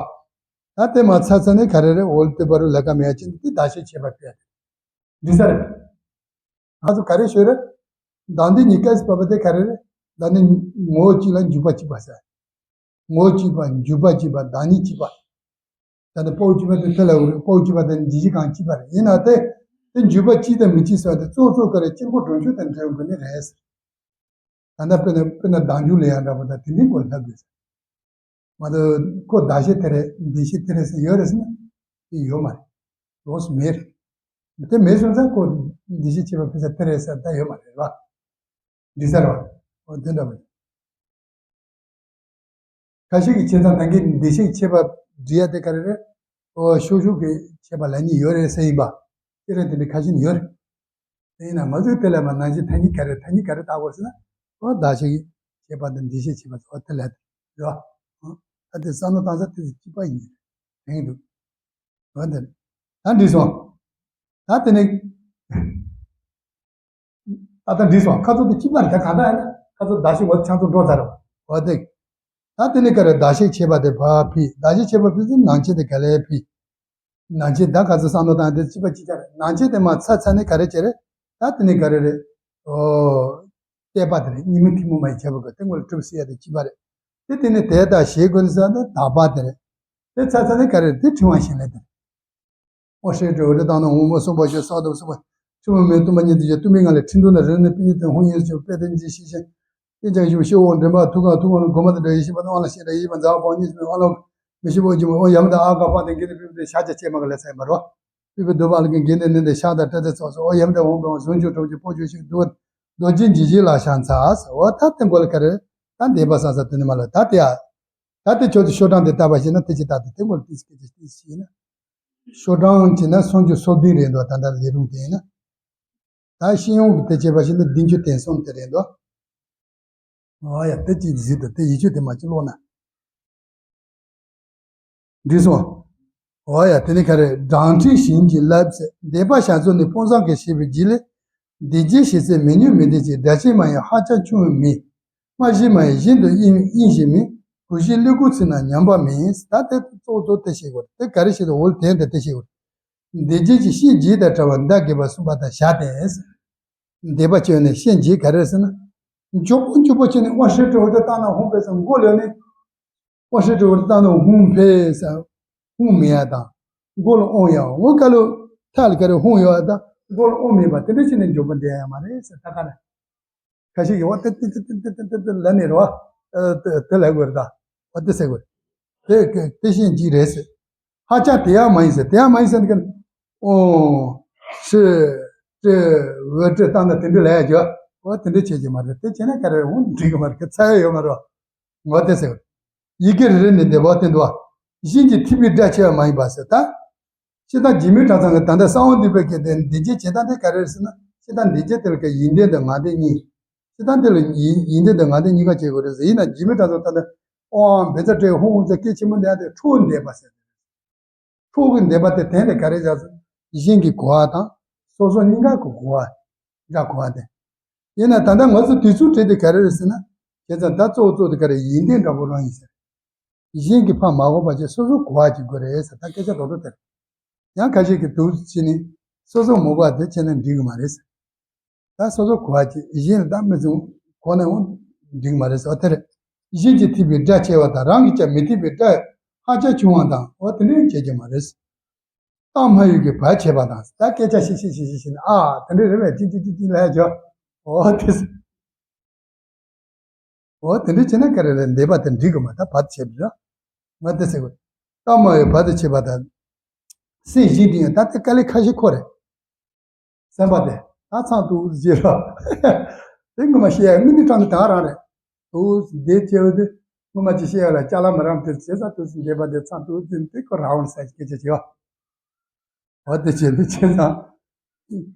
ད་དེ་མ་ཚ་ཚ་ནི་ག་རེ་རེད། འོལ་དེ་བར་ལས་ཀ་མེད་ཡ་ཅིག་འདི་བདག་གཤེགས་བྱེད་པ་ཕུལ་ཡ་དེ། འདི་ས་རེད། ང་ཚོ་ག་རེ་ཤོད་རེད། བདག་འདི་ཉིད་སྐད་སུ་བབས་པ་དེ་ག་རེ་རེད། བདག་ནི་ངོ་བོ་གཅིག་ལ་འཇུག་པ་གཅིག་པ་ཟེར། ངོ་བོ་གཅིག་པ་འཇུག་པ་གཅིག་པ་བདག་ཉིད་གཅིག་པ། ད་ནི་དཔའ་བོ་གཅིག་པ་དེ་དེ་ལ་འོ་རེད། དཔའ་བོ་གཅིག་པ་དེ་ནི་འཇིགས་བྱེད་གང་གཅིག་པ་རེད། ཡིན་ན་དེ་དེ་འཇུག་པ་གཅིག་དང་མི་གཅིག་ཟེར་བ་དེ་གཙོ་གཙོ་ག་རེ་དཀྱིལ་འཁོར་སྒྲོམ་ཆུང་དང་འབྲེལ་དགོས་ནི་རེད་ཟེར། ད་ལྟ་དཔེར་ན་དཔེར་ན་བདག་འཇུག་ལས་ཡང་འདྲ་པོ་དང་དེ་འདྲའི་སྐོར་ལབ་དགོས་ཟེར། མ་གཏོགས་ཁོ་བདག་བྱེད་དེ་རེད་འདི་བྱེད་དེ་རེད་ཟེར་ཡོད་རེད་ཟེར་ན་དེ་ཡོད་མ་རེད། ལོགས་སུ་མེད་རེད། དེ་མེད་སོང་ཙང་ཁོ་འདི་བྱེད་བྱེད་པ་ཕུད་ས་དེ་རེད་ཟེར་ད་ཡོད་མ་རེད་བ། འདི་ཟེར་བ། འོ་དེ་འདྲ་བ། ཁ་ཤས་ཀྱིས་བྱས་ཙང་ད་གིན་འདི་ཞིག་བྱེད་པ་འབྲི་ཡ་དེ་ག་རེ་རེད། ཨོ་ཤུགས་ཤུགས་ཀྱིས་བྱེད་པ་ལ་ཉེ་ཡོད་རེད་ཟེར་ཡིན་པ། དེ་རེད་དེ་འདྲ་ཁ་ཤས་ནི་ཡོད་རེད། དེ་ཡིན་ན་ང་ཚོའི་དེ་ལ་མ་ནང་བཞིན་ཐ་སྙད་ག་རེ་ཐ་སྙད་ག་རེ་བཏགས་དགོས་ཟེར་ན། ཨོ་བདག་ཞིག་བྱེད་པ་དང་འདི་ཞིག་བྱེད་པ་ཨོ་དེ་ལ་རེད་བ། ད་དེ་བསམ་བློ་བཏང་ས་དེ་ཚོ་གཅིག་པ་ཡིན་དྲན་འདུག་འོ་དེ་ད་འགྲིག་སོང་། ད་དེ་ནི། ད་ལྟ་འགྲིག་སོང་། ཁ་ཚོ་དེ་གཅིག་པ་རེད། ད་གང་ལྟར་ཡིན་ན་ཁ་ཚོ་བདག་བྱེད་འོ་ཆང་ཚོ་འགྲོ་ཚར་རོ། འོ་དེ། ད་དེ་ནི་ག་རེ་བདག་བྱེད་བྱེད་པ་དེ་བ་ཕི། བདག་བྱེད་བྱེད་པ་ཕི་ཚོ་ནང་བྱེད་དེ་ག་ལས་ཕི། ནང་བྱེད་ད་ག་ཚོ་བསམ་བློ་བཏང་དེ་གཅིག་པ་གཅིག་རྐྱང་རེད། ནང་བྱེད་དེ་མ་ཚ་ཚ་ནི་ག་རེ་བྱེད་རེད། ད་དེ་ནི་ག་རེ་རེད། ཨོ། བལྟས་པ་དེ་རེད། གཉིས་མེད་ཐུན་མོང་མ་ཡིན་བྱེད་པ་ག་དེ་ངོ་ལ་གྲུབ་སྲིད་ཡ་དེ་གཅིག་པ་རེད། དེ་དེ་ནི་དེ་དག་བྱེད་དགོས་ནི་ས་དེ་བདག་པ་དེ་རེད། དེ་ཚ་ཚ་ནི་ག་རེ་རེད། དེ་ཕྲེང་བ་བཞིན་ལས་དེ་རེད། ཨོ་ཧྲེ་ཏྲེ་འོ་ཏྲེ་བཏང་ན་འོ་མོ་སོགས་པ་ཞེས་སོགས་དང་སོགས་པ། ཆུ་མོ་མེ་ཏུམ་པ་ཉིད་དུ་བྱས་ཏུམ་པའི་ངང་ལས་ཁྲིན་ཏུ་ན་རི་ནི་པི་ཉི་ཏན་ཧུང་ཡིན་ཞུ་པེ་ཏན་གྱི་ཤི་ཤེ། ཏེ་ཅང་ཞུ་ཤེ་འོ་འདྲེན་པ་ཐུག་གང་ཐུག་གང་ལ་གོ་མ་དང་འདྲ་ཡེ་ཤེས་པ་དང་ཨང་ལ་ཤེས་འདྲ་ཡེ་ཤེས་པ་མཛའ་བ་ཉིད་ཅིག་ཨང་ལ་མི་ཤེས་པ་ཅི་མ་ཨོ་ཡ་མ་དང་ཨ་ག་པ་དང་གི་ནི་པི་པི་ཏེ་ཤ་ཅ་ཅེ་མ་ག་ལ་ས་ཡིན་པ་རོ། པི་པི་དུ་པ་ལ་གི་གི་ནི་ནི་འདི་ཤ་དང་ཏྲ་ཏེ་ཚོགས་སོ་ཨོ་ཡ་མ་དང་འོང་གང་ཟུང་ཆུ་གྲོགས་ཀྱི་པོ་ཆུ་ཤིག་དུ་རྡོ་རྗེ་འཇིགས་བྱེད་ལ་ཤ་ཚ་ཨོ་ད་དེ་མགོ་ལ་ག་རེ་ད་འདས་པ་ས་ས་དེ་ནི་མ་ལ་ད་དེ་ཨ། ད་དེ་ཆོས་ཀྱི་ཤོག་གྲངས་དེ་བལྟ་བ་ཞིག་ན་དེ་ཅི་ལྟར་དེ་དེ་མགོར་ཏིས་ཀྱི་ཏིས་ཞེས་ན། ཤོག་གྲངས་ཅི་ན་སུམ་ཅུ་སོ་བདུན་རེད་འདུག་ད་ལྟ་ལས་རུང་དེ་ཡིན་ན། ད་ཤེས་ཡོན་གྱི་དེ་བྱས་པ་ཞིག་ན་བདུན་ཅུ་དོན་གསུམ་དེ་རེད་འདུག་ཨ་ཡ་དེ་ཅི་ཟིག་ཏུ་དེ་ཡིད་ཆོས་དེ་མ་ཅི་ཀློག་ན། འགྲིག་སོང་། ཨོ་ཡ་དེ་ནི་ག་རེ་སྦྲང་ཁྲིད་བཞིན་གྱི་ལབ་ཟེར། འདས་པ་བྱ་རྩོལ་ནི་དཔོན་བཟང་གིས་བྱས་པའི་རྗེས་ལས། འདི་རྗེས་བྱེད་ཚེ་མི་ཉུང་མི་འདི་ཅིག་སྒྲ་ཆེ་མ་ཡིན་ཧ་ཅང་ཆུང་བའི་མི། སྨྲ་ཞིག་མ་ཡིན་གཞན་དུ་དབྱིངས་དབྱིངས་ཞིག་མིན། གུས་ཞིག་ཀླུ་སྒོ་ཚིག་ན་ཉམས་པ་མིན། ད་དེ་གཙོ་གཙོ་དེ་བྱེད་དགོས་དེ་ག་རེ་བྱེད་དུ་འོལ་དེ་འདི་དེ་བྱེད་དགོས། འདི་རྗེས་ཀྱི་ཤན་འབྱེད་དང་བྲལ་བ་མདའ་རྒས་པ་གསུམ་པ་དང་བཞག་སྟེ། འདས་པ་བྱས་ནས་ཤན་འབྱེད་ག་རེ་ཟེར་ན། མགྱོགས་པོ་མགྱོགས་པོ་བྱས་ནས་དབང་ཤེད་སྤྲོ་བོ་དེ་བཏང་ན་ཧུང་པས་སམ་མགོ་ལོན་ནས། དབང་ཤེད་སྤྲོ་བོ་དེ་བཏང་ན་ཧུང་ཕེ་ས། ཧུང་མེ་ཡ་དང་། མགོ་ལ་དབང་ཡ་འོ་ཀ་ལོ། ཐ་ལ་ཀ་རེ་ཧུང་ཡོད་ཡ་དང་མགོ་ལ་དབང་མེད་པ་དེ་འདྲ་བྱས་ནས་མགྱོགས་པོ་འདས་ཡ་མ་རེད་ཟེར་ད་ག་ལ། ཁ་ཤས་ཀྱིས་འོ་དེ་དེ་དེ་དེ་དེ་དེ་དེ་ལ་ནས་རོ། དེ་ལ་དགོས་རེད་ད། འོ་དེ་ཟེར་དགོས་རེད། དེ་དེ་ཤན་འབྱེད་རེད་ཟེར། ཧ་ཅང་དེ་ཡང་མ་ཡིན་ཟེར། དེ་ཡང་མ་ཡིན་ཟེར་ནི་ཀ་ནི། ཨོ། ཤི། ཏྲི། འོ་ཏྲི་བཏང་ན་དེ་འདྲ་ལ་ཡ་འཇོག་འོ་དེ་འདྲ་བྱེད་ཀྱི་མ་རེད། དེ་བྱས་ན་ག་རེ་འོ་འགྲིག་གི་མ་རེད། ཚ་ཡ་ཡོད་མ་རེད། འོ་དེ་ཟེར། ཡི་གེ་རེ་རེ་ནས་འདི་འོ་དེ་འདུག་གཞན་གྱིས་ཐེག་པའི་སྒྲ་ཆེ་བ་མ་ཡིན་པ་ཟེར་ད། སྤྱིར་བཏང་འཇིགས་མེད་གྲྭ་ཚང་གི་ད་ལྟ་གསང་བ་འདུས་པའི་སྐད་དེ་འདི་རྗེས་བྱེད་སྟངས་དེ་ག་རེ་རེད་ཟེར་ན། སྤྱིར་བཏང་འདི་རྗེས་དེ་ལ་ཀ་ཡིན་ཏན་དང་ངང་ཏན་གཉིས། སྤྱིར་བཏང་དེ་ལ་ཡིན་ཡིན་ཏན་དང་ངང་ཏན་གཉིས་ཀ་བྱེད་དགོས་རེད་ཟེར། ཡིན་ན་འཇིགས་མེད་གྲྭ་ཚང་ད་ལྟ་ཨོ་བེ་ཙ་ཏྲེ་ཧུང་ཟེར་སྐད་ཆེན་པོ་འདི་ཡང་དེ་ཁྲོ་བོ་འདས་པ་ཟེར། ཁྲོ་བོ་གི་འདས་པ་དེ་དེ་ནས་ག་རེ་བྱ་ཟེར། གཞན་གྱི་གོ་བ་དང་སོ་སོ་གཉིས་ཀ་གི་གོ་བ། སྒྲ་གོ་བ་དེ། ཡིན་ན་ད་ལྟ་ང་ཚོ་དུས་ཚོད་བྲལ་དུས་ག་རེ་རེད་ཟེར་ན། བྱས་ཙང་ད་གཙོ་བོ་གཙོ་དེ་ག་རེ་ཡིན་ཏན་འདྲ་པོ་རང་ཡིན་ཟེར། གཞན་གྱི་ཕར་མ་གོ་བ་བྱས་སོ་སོ་གོ་བ་ཅིག་དགོས་རེད་ཟེར། ད་སྐད་ཆ་རྡོག་རྡོག་དེ་རེད། ཡང་ཁ་ཤས་ཀྱིས་དུ་བྱས་ནས་སོ་སོ་མ་གོ་བ་དེ་བྱས་ན་འགྲིག་གི་མ་རེད་ཟེར། ད་སོ་སོ་གོ་བ་ཅིག་གཞན་ལ་ད་མི་ཚུགས་གོ་ན་འོང་འགྲིག་གི་མ་རེད་ཟེར་བ་དེ་རེད། གཞན་གྱིས་ཐེག་པའི་སྒྲ་ཆེ་བ་དང་རང་གིས་ཀྱང་མི་ཐེག་པའི་སྒྲ་ཧ་ཅང་ཆུང་བ་དང་འོ་དེ་འདྲ་བྱེད་ཀྱི་མ་རེད། གཏམ་སྨྲ་བའི་གི་བར་ཆད་པ་དང་ད་སྐད་ཆ་བཤད་བཤད་བཤད་བཤད་བཤད་ནས་ཨ་དེ་འདྲ་རེད་པས་ཅི་ཅི་ཅི་ཅི་ལས་བྱོས། འོ་དེ། འོ་དེ་འདྲ་བྱས་ན་ག་རེ་རེད། འདས་པ་དེ་འགྲིག་གི་མ་ད་བར་ཆད་པ་རེད། ང་དེ་ཟེར་གི། གཏམ་སྨྲ་བའི་བར་དུ་ཆད་པ་དང་། སེམས་གཞན་དུ་ཡང་ད་དེ་དཀའ་ལས་ཁ་ཤས་ཁོ་རེད། སེམས་པ་དེ་ད་ཚང་ཐུག་ཟེར་རོ། དེ་ངོ་མ་བཤད་ཡ་དངོས་གནས་དྲང་གནས་དྲང་རང་རེད། དུ་བདེ་སྐྱེ་བོ་དེ་ངོ་མ་ཅི་བཤད་ཡ་ལ་ཅ་ལག་མི་རང་དེ་བྱེད་ས་དུ་འདས་པ་དེ་ཚང་ཐུག་ཟིན་དེ་ཁོ་རང་ས་སྐད་ཆ་བྱེད་བ། འོ་དེ་བྱས་ནས་བྱས་ཙང་།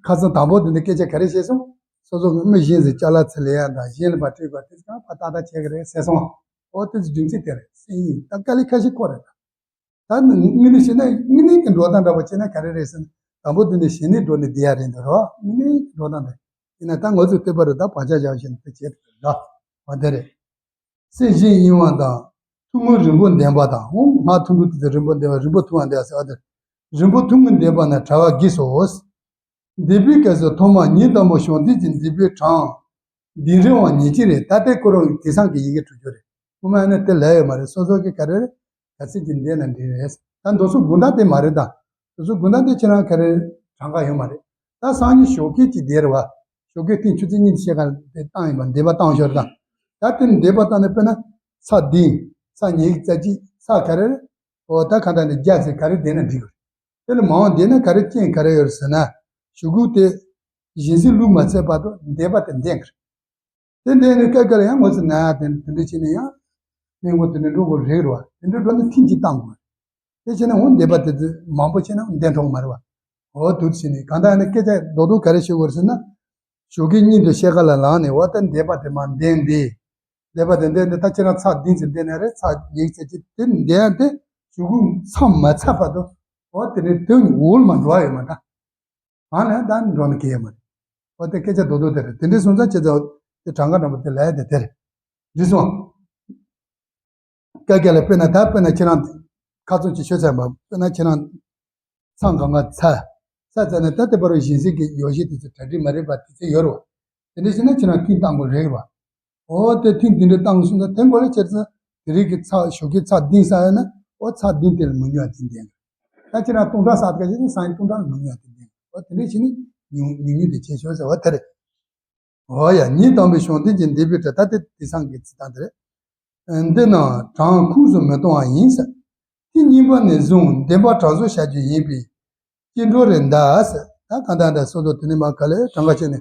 ཁ་སང་དང་པོ་དེ་འདྲ་སྐད་ཆ་ག་རེ་བཤད་སོང་། སོ་སོ་གི་མི་གཞན་ཟིག་ཅ་ལག་ཚུར་ལེན་ཡ་དང་གཞན་ལ་ཕར་སྤྲད་དགོས་དེ་གང་ཕར་ཏག་ཏག་བྱེད་ཀྱི་རེད་ཟེར་སོང་། འོ་དེ་ཚོ་རྒྱུ་མཚན་དེ་རེད་སེམས་ཡིན་ད་དཀའ་ལས་ཁ་ཤས་ཁོ་རེད་ད། ད་ནི་དངོས་གནས་བཤད་ན་དངོས་གནས་ཀྱི་འགྲོ་སྟངས་འདྲ་པོ་བྱས་ན་ག་རེ་རེད་ཟེར་ན་དང་པོ་དེ་ནས་གཞན་ནས་འགྲོ་ནས་བསྡད་ཡ་རེད་འདུག་རོ། དངོས་གནས་ཀྱི་འགྲོ་སྟངས་དེ་ཡིན་ན་ད་ང་ཚོས་བལྟས་པ་རེད་ད་བག་ཆགས་བཞག་བཞིན་དུ་བྱེད་ཐུབ་རེད་ད། འོ་དེ་རེད། སེམས་གཞན་གཡེང་བ་དང་། ཐུང་ངུ་རིང་པོ་འདོན་པ་དང་། འོ་སྔར་ཐུང་ཐུང་དེ་ཚོ་རིང་པོ་འདོན་པ་རིང་པོ་ཐུང་བ་འདོན་པ་ཟེར་བ་དེ། རིང་པོ་ཐུང་ངུ་འདོན་པ་ན་གྲྭ་བ་བགྱིས་སོ། འདས་པའི་སྐབས་སུ་ཐོག་མར་ཉིན་དང་པོ་བྱུང་དུས་ཀྱི་འདས་པའི་གྲངས། འདི་རིང་བ་ཉེར་གཅིག་རེད། ད་ལྟའི་ཁོ་རང་དེང་སང་གི་ཡི་གེ་འབྲི་རྒྱུ་རེད། སྔོན་མ་ནི་དེ་ལས་ཡོད་མ་རེད། སོ་སོ་གི་ག་རེ་རེད། ག་ཚོད་ཀྱི་འདས་ན་འདི་རེད། ད་མདོ་སོ་དགུང་གྲངས་དེ་མ་རེད་ད། མདོ་སོ་དགུང་གྲངས་དེ་ཁྱེད་རང་ག་རེ་གྲངས་ཀ་ཡོད་མ་རེད། ད་སང་ཉིན་ཞོགས་ཀས་ཀྱི་འདས་རེད་བ། ཞོགས་ཀས་ཐེངས་ཆུ་ཚོད་གཉིས་དེ་ཕྱེད་ཀ་དེ་བཏང་ཡིན་པ་འདས་པ་བཏང་ཞོར་དང་། ད་དེ་འདས་པ་བཏང་ནས་དཔེར་ན་ཚ་བདུན། ཚར་ཉི་ཤུ་རྩ་གཅིག་ཚར་ག་རེ་རེད། འོ་ད་གང་ལྟར་ནི་བརྒྱ་ཚེ་ག་རེ་བསྡད་ན་འགྲིག་གི་རེད། དེ་ལས་མང་བ་བསྡད་ན་ག་རེ་རྐྱེན་ག་རེ་ཡོད་རེད་ཟེར་ན། གཞུག་གུ་དེ་གཞན་སེམས་བློས་མ་ཚད་བར་དུ་འདས་པ་དེ་འདས་གི་རེད། དེ་འདས་ནས་སྐབས་འགའ་ལ་ཡང་ངོ་ཚ་ན་དེ་དེ་འདྲ་བྱས་ནས་ཡང་སྨན་ཁང་དེ་འདྲ་འགྲོ་དགོས་རེད་རེད་བ། དེ་འདྲ་འགྲོ་ན་ཐེངས་གཅིག་བཏང་དགོས། དེ་བྱས་ན་འོ་འདས་པ་དེ་ཚོ་མང་པོ་བྱས་ན་འདས་འགྲོ་གི་མ་རེད་བ། འོ་དུ་བྱས་ནས་གང་ལྟར་ནི་སྐད་ཆ་རྡོག་རྡོག་ག་རེ་ཤོད་དགོས་རེད་ཟེར་ན། ཞོགས་ཀས་གཉིད་དུ་ཤེལ་ཁ་ལ་ལངས་ནས་འོ་ད་འདས་པ་དེ་མར་འདས་འདས། འདས་པ་དེ་འདས་འདས་ད་ཁྱེད་རང་ཚར་བདུན་ཙམ་འདས་ནས་རེད། ཚར་ཉི་ཤུ་རྩ་གཅིག་དེ་འདས་ཡང་དེ་གཞུག་གུ་མཚམས་མ་ཚར་བར་དུ་འོ་དེ་ནས་དོན་འོག་ལ་མ་འགྲོ་བ་ཡོད་མ་ད། གང་ལ་ད་འགྲོ་ན་གལ་ཡོད་མ་རེད། འོ་དེ་སྐད་ཆ་རྡོག་རྡོག་དེ་རེད། དེ་འདྲའི་སོང་ཙང་ཁྱེད་ཚོ་དེ་གྲངས་ཀ་འདྲ་པོ་དེ་ལས་དེ་དེ་རེད། འགྲིག་སོང་། སྐད་རྒྱག་ལ་དཔེར་ན་ད་དཔེར་ན་ཁྱེད་རང་ཁ་ཚོན་གྱི་ཤོད་ཚར་བ་དཔེར་ན་ཁྱེད་རང་མཚམས་གང་ག་ཚར་ཚར་ཚར་ནས་ད་ལྟའི་བར་གཞན་སེམས་ཀྱི་ཡོ་བྱད་དེ་ཚོ་གྲ་སྒྲིག་མ་རེད་པ་དེ་ཚོ་ཡོད་རེད་བ། དེ་འདྲ་བྱས་ན་ཁྱེད་རང་ཐེངས་བཏང་དགོས་རེད་བ། འོ་དེ་ཐེངས་དེ་འདྲ་བཏང་སོང་ཙང་དེ་འགོ་ལ་ཁྱེད་ཚོ་དེ་རིང་གི་ཚར་ཞོགས་ཀས་ཚར་བདུན་བསགས་ཡོད་ན་འོ་ཚར་བདུན་དེ་ལ་མི་ཉུང་བ་དེ་འདྲ་ཡིན། ད་ཁྱེད་རང་སྟོང་ཕྲག་བསགས་དགོས་ཀྱི་ན་སང་ཉིན་སྟོང་ཕྲག་ལ་མི་ཉུང་བ་དེ་འདྲ་ཡིན། འོ་དེ་འདྲ་བྱས་ནས་ཉུང་ཉུང་ཉུང་དེ་བྱས་ཤོག་ཟེར་བ་དེ་རེད། འོ་ཡ། ཉིན་དང་པོའི་བྱང་ཐེངས་ཀྱི་འདས་པའི་གྲས་ད་ལྟའི་དེང་སང་གི་ཚིག་དང་དེ་རེད། འདི་རྣམས་གྲངས་ཁོངས་སུ་མི་གཏོང་བ་ཡིན་ཟེར། དེ་གཉིས་པ་ནས་བཟུང་བདེན་པ་གྲངས་སུ་བྱ་རྒྱུ་ཡིན་པས་སྐྱེ་འགྲོ་རེད་འདའ་ཟེར། ད་གང་ལྟར་འདའ་སོ་སོ་དེ་ནས་མ་ག་ལེ་གྲངས་ཀ་བྱས་ནས་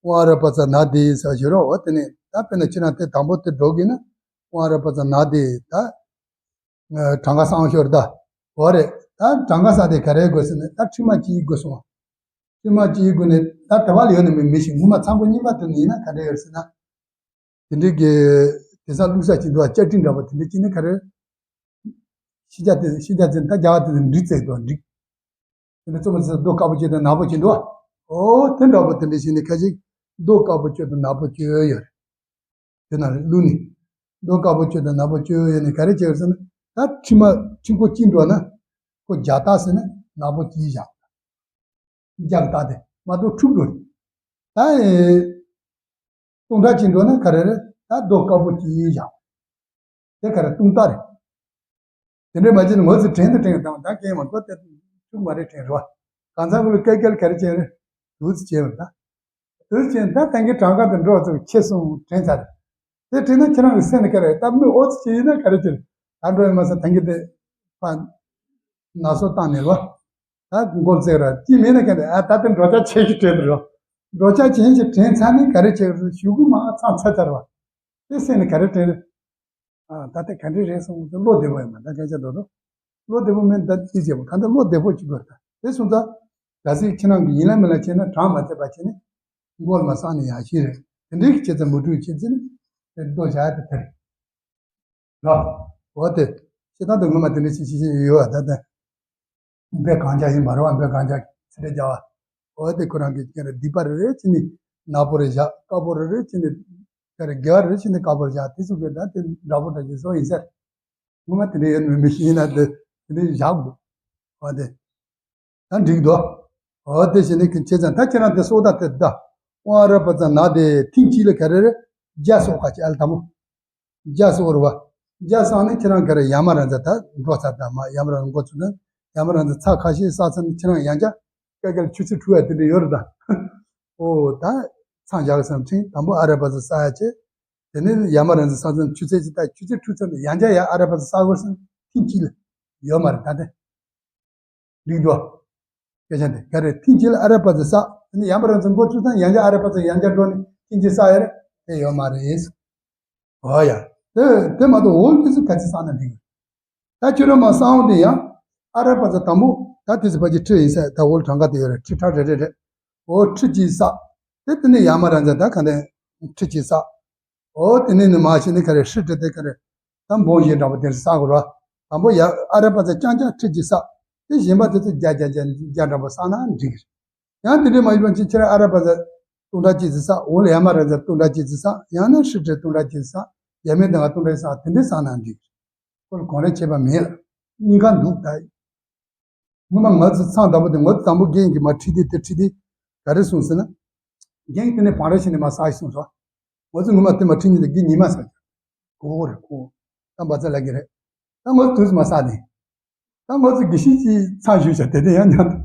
དབང་རབ་པ་ཚ་ན་དེ་ཟེར་བ་ཞིག་རོ། འོ་དེ་ནས་ད་དཔེར་ན་ཁྱེད་རང་དེ་དང་པོ་དེ་འགྲོ་གི་ན་དབང་རབ་པ་ཚ་ན་དེ་ད་གྲངས་ཀ་བསགས་ཤོར་ད། འོ་རེད། ད་གྲངས་ཀ་བསགས་དེ་ག་རེ་དགོས་ཟེར་ནས་ད་ཁྲིམས་མ་གཅིག་དགོས་སོང་བ། ཁྲིམས་མ་གཅིག་དགོས་ནས་ད་དེ་བ་ལ་ཡོད་ནས་མི་མི་ཞིག་ངོ་མ་ཚང་པོ་གཉིས་པ་དེ་ནས་ཡིན་ན་ག་རེ་ཡོད་ཟེར་ན། དེ་འདྲའི་གི་དེང་སང་བླུགས་ས་ཅིག་འདུག་བ། བཅའ་ཁྲིམས་འདྲ་པོ་དེ་འདྲ་གཅིག་ནི་ག་རེ། ཤི་རྒྱག་དེ་ཤི་རྒྱག་ཅན་ད་རྒྱ་གར་དེ་འདྲ་འགྲིག་ཙེ་འདུག་འགྲིག་དེ་འདྲ་རྩོམ་པ་ཚོས་རྡོ་དཀར་པོ་གཅོད་དང་ནག་པོ་གཅོད་འདུག་བ། འོ་དེ་འདྲ་པོ་དེ་འདྲ་ཞིག་ནི་ཁ་ཅིག་རྡོ་དཀར་པོ་གཅོད་དང་ནག་པོ་གཅོད་ཡོད་རེད། དེ་ན་བླུགས་ནི། རྡོ་དཀར་པོ་གཅོད་དང་ནག་པོ་གཅོད་ཡོད་ནི་ག་རེ་བྱས་ཡོད་ཟེར་ན། ད་ཁྲིམས་མ་ཁྲིམས་ཁོ་གཅིག་འགྲོ་ན། ཁོ་རྒྱག་རྟགས་ཟེར་ན་ནག་པོ་གཅིག་བཞག་རྒྱག་རྟགས་དེ་མ་གཏོགས་འཁྲུག་འགྲོ་རེད། ད་ཨེ། སྟོང་ཕྲག་གཅིག་འགྲོ་ན་ག་རེ་རེད། ད་རྡོ་དཀར་པོ་གཅིག་བཞག་དེ་ག་རེ་སྟོང་རྟགས་རེད། དེ་འདྲའི་མ་བྱས་ན་ངོ་ཚ་དྲན་དུ་དྲན་དང་ད་སྐྱེས་མ་གོ་དེ་ཐུག་མ་རེད་དྲན་རོ། གང་ཚང་ཁུ་ལ་སྐད་སྐད་ག་རེ་བྱས་རེད། དུས་ཚོད་བྱས་པ་ད། དུས་ཚོད་བྱས་ད་ད་གིན་གྲངས་ཀ་དེ་འགྲོ་ཚུལ་ཁྱེད་གསུང་དྲན་ཚར། དེ་དྲན་ན་ཁྱེད་རང་གི་སེམས་ནས་ག་རེ་ད་མི་ཨོ་ཚོ་བྱས་ཡིན་ན་ག་རེ་བྱས་རེད། ད་འགྲོ་ཡིན་མ་ས་ད་གིན་དེ་ཕ་ན་སོ་བཏང་ནས་རོ། ད་མགོ་བཙེགས་ར་ཅི་མིན་ན་ག་རེ་ཨ་ད་དེ་འགྲོ་ཆ་ཆེ་ཞིག་དྲན་དུ་རོ། འགྲོ་ཆ་ཆེན་ཞིག་དྲན་ཚར་ནས་ག་རེ་བྱས་རེད་ཞུ་གི་མ་ཚང་ཚར་ཚར་བ། དེ་སེམས་ནས་ག་རེ་དྲན་རེད། ཨ་ད་ལྟ་ག་འདྲ་རེད་གསུངས་ཏེ་བློ་བདེ་པོ་ཡོད་མ་རེད། སྐད་ཆ་རྡོག་རྡོག་བློ་བདེ་པོ་མིན་ད་ཅི་བྱེད་པ་ག་འདྲ་བློ་བདེ་པོ་ཅིག་དགོས་ད། དེ་སོང་ཙང་གལ་སྲིད་ཁྱེད་རང་གིས་ཡིན་ལ་མིན་ལ་བྱས་ན་གྲངས་མ་ཚད་པ་བྱས་ནས་མགོ་ལ་མ་བསགས་ནས་ཡག་ཤོས་རེད། དེ་འདྲའི་བྱས་ཙང་མུ་མཐུད་བྱས་ཙང་ནི་དེ་རྡོ་བཞག་ཡ་དེ་དེ་རེད་ར། འོ་དེ་བྱེད་སྟངས་དེ་ངོ་མ་དེ་འདྲ་ཞིག་བྱེད་བཞིན་ཡོད་པ་ད་ལྟ། འབོད་གང་རྒྱག་ཡིན་མ་རེད་བ། འབོད་གང་རྒྱག་ཚིག་ཕྲད་རྒྱག་པ། འོ་དེ་ཁོ་རང་གི་ཀྱེ་རེ་སྡིག་པ་རེ་རེ་བྱས་ནས་ནག་པོ་རེ་བཞག་དཀར་པོ་རེ་རེ་བྱས་ནས་ཀྱེ་རེ་དགེ་བ་རེ་རེ་བྱས་ནས་དཀར་པོ་རེ་བཞག་དེ་ཚོ་གི་ད་དེ་འདྲ་པོ་འདྲ་ཞིག་བཟོ་ཡིན་ཟེར། ངོ་མ་དེ་འདྲ་ཡོད་མི་མི་ཤེས་ན་དེ་དེ་འདྲ་བཞག་དགོས། འོ་དེ་ད་འགྲིག་འདུག་འོ་དེ་བྱས་ནས་ཀྱི་བྱས་ཙང་ད་ཁྱེད་རང་དེ་སོགས་ད་དེ་ད་དབང་རབ་པ་ཙམ་ན་དེ་ཐེངས་གཅིག་ལ་ག་རེ་རེ་བརྒྱ་སོགས་ཁ་ཅིག་ཨ་ལ་དང་པོ། བརྒྱ་བསགས་རེད་བ། བརྒྱ་བསགས་ནས་ཁྱེད་རང་ག་རེ་ཡ་མ་ར་མཛའ་ད་འགྲོ་ཚར་ད་མ་ཡ་མ་ར་མཛའ་འགོ་ཚུགས་ན་ཡ་མ་ར་མཛའ་ཚར་ཁ་ཤས་བསགས་ཚར་ནས་ཁྱེད་རང་ཡང་བསྐྱར་སྐད་སྐད་ཆུ་ཚོད་དྲུག་ཡ་དེ་འདྲ་ཡོད་རེད་ད། ཨོ་ད་མཚམས་བཞག་བསམ་དྲན་དང་པོ་ཨ་ར་པ་ཙ་བསགས་ཡ་བྱས། དེ་ནས་ཡ་མ་ར་མཛའ་བསགས་ཚར་ཆུ་ཚོད་གཅིག་ད་ཆུ་ཚོད་དྲུག་ཚར་ནས་ཡང་བསྐྱར་ཡ་ཨ་ར་པ་ཙ་བསགས་དགོས་བསམ་ཐེངས་གཅིག་ལ་ཡོད་མ་རེད་ད་དེ། འགྲིག་འདུག་སྐད་ཆ་འདི་ག་རེ་ཐེངས་གཅིག་ལ་ཨ་ར་པ་ཙ་བསགས་དེ་ནས་ཡ་མ་ར་མཛའ་འགོ་ཚུགས་ཙང་ཡང་བསྐྱར་ཨ་ར་པ་ཙ་ཡང་བསྐྱར་འགྲོ་ནས་ཐེངས་གཅིག་བསགས་ཡ་རེད་དེ་ཡོད་མ་རེད། ཨོ་ཡ། དེ་དེ་མ་གཏོགས་འོ་དེ་ཚོ་ག་ཚོད་བསགས་ན་འགྲིག་གི། ད་ཁྱོད་རང་མ་བསགས་འོང་དེ་ཡང་ཨ་ར་པ་ཙ་དང་པོ་ད་དེ་ཚོ་ཕ་གི་ཁྲི་ཡིན་ས་ད་འོ་གྲངས་ཀ་དེ་ཡོད་རེད། ཁྲི་ཕྲག་རེ་རེ་རེད། འོ་ཁྲི་གཅིག་བསགས། དེ་དེ་ནས་ཡ་མ་ར་མཛའ་ད་ག་ནས་ཁྲི་གཅིག་བསགས། འོ་དེ་ནས་ནི་མ་ཤི་ནི་ག་རེ་ཧྲི་ཏི་དེ་ག་རེ་ད་འབུམ་བཞི་འདྲ་པོ་དེ་བསགས་དགོས་ར། དང་པོ་ཡ་ཨ་ར་པ་ཙ་རྐྱང་རྐྱང་ཁྲི་གཅིག་བསགས། དེ་གཞན་པ་དེ་ཚོ་བརྒྱ་བརྒྱ་བརྒྱ་བརྒྱ་འདྲ་པོ་བསགས་ན་འགྲིག་གི་རེད། ཡང་དེ་འདྲའི་མ་ཡིན་པ་ཅིག་ཁྱེད་རང་ཨ་ར་པ་ཙ་སྟོང་ཕྲག་གཅིག་ཙམ་བསགས། འོ་ལ་ཡ་མ་ར་མཛའ་སྟོང་ཕྲག་གཅིག་ཙམ་བསགས། ཡང་ན་ཧྲི་ཏི་སྟོང་ཕྲག་གཅིག་ཙམ་བསགས། ཡ་མེད་དང་སྟོང་ཕྲག་བསགས། དེ་འདྲའི་བསགས་ན་འགྲིག་གི་རེད། ཁོ་ལ་གོང་རེ་བྱས་པ་མེད་ལ་གཉིས་ཀ་འདུག་ད། ངོ་མ་ང་ཚོ་མཚམས་དང་པོ་དེ་ངོ་དང་པོ་རྒན་གྱིས་མ་ཁྲིད་དེ་དེ་ཁྲིད་དེ་ག་རེ་གསུངས་ཟེར་ན། རྒན་དེ་ནས་བང་ར་ཤི་ནས་མ་ཟ་གསུངས་སོ། ང་ཚོ་ངོ་མ་དེ་མ་ཁྲིད་ནས་དེ་རྒན་ཉི་མ་ཟ་གི་གོ་གོ་རེད་གོ། ད་མ་ཚ་ལ་གི་རེད། ད་ང་ཚོ་དུས་མ་ཟ་ནས། ད་ང་ཚོ་དགེ་བཤེས་ཀྱི་མཚམས་ཞུས་བྱ་དེ་དེ་ཡང་ཉམས།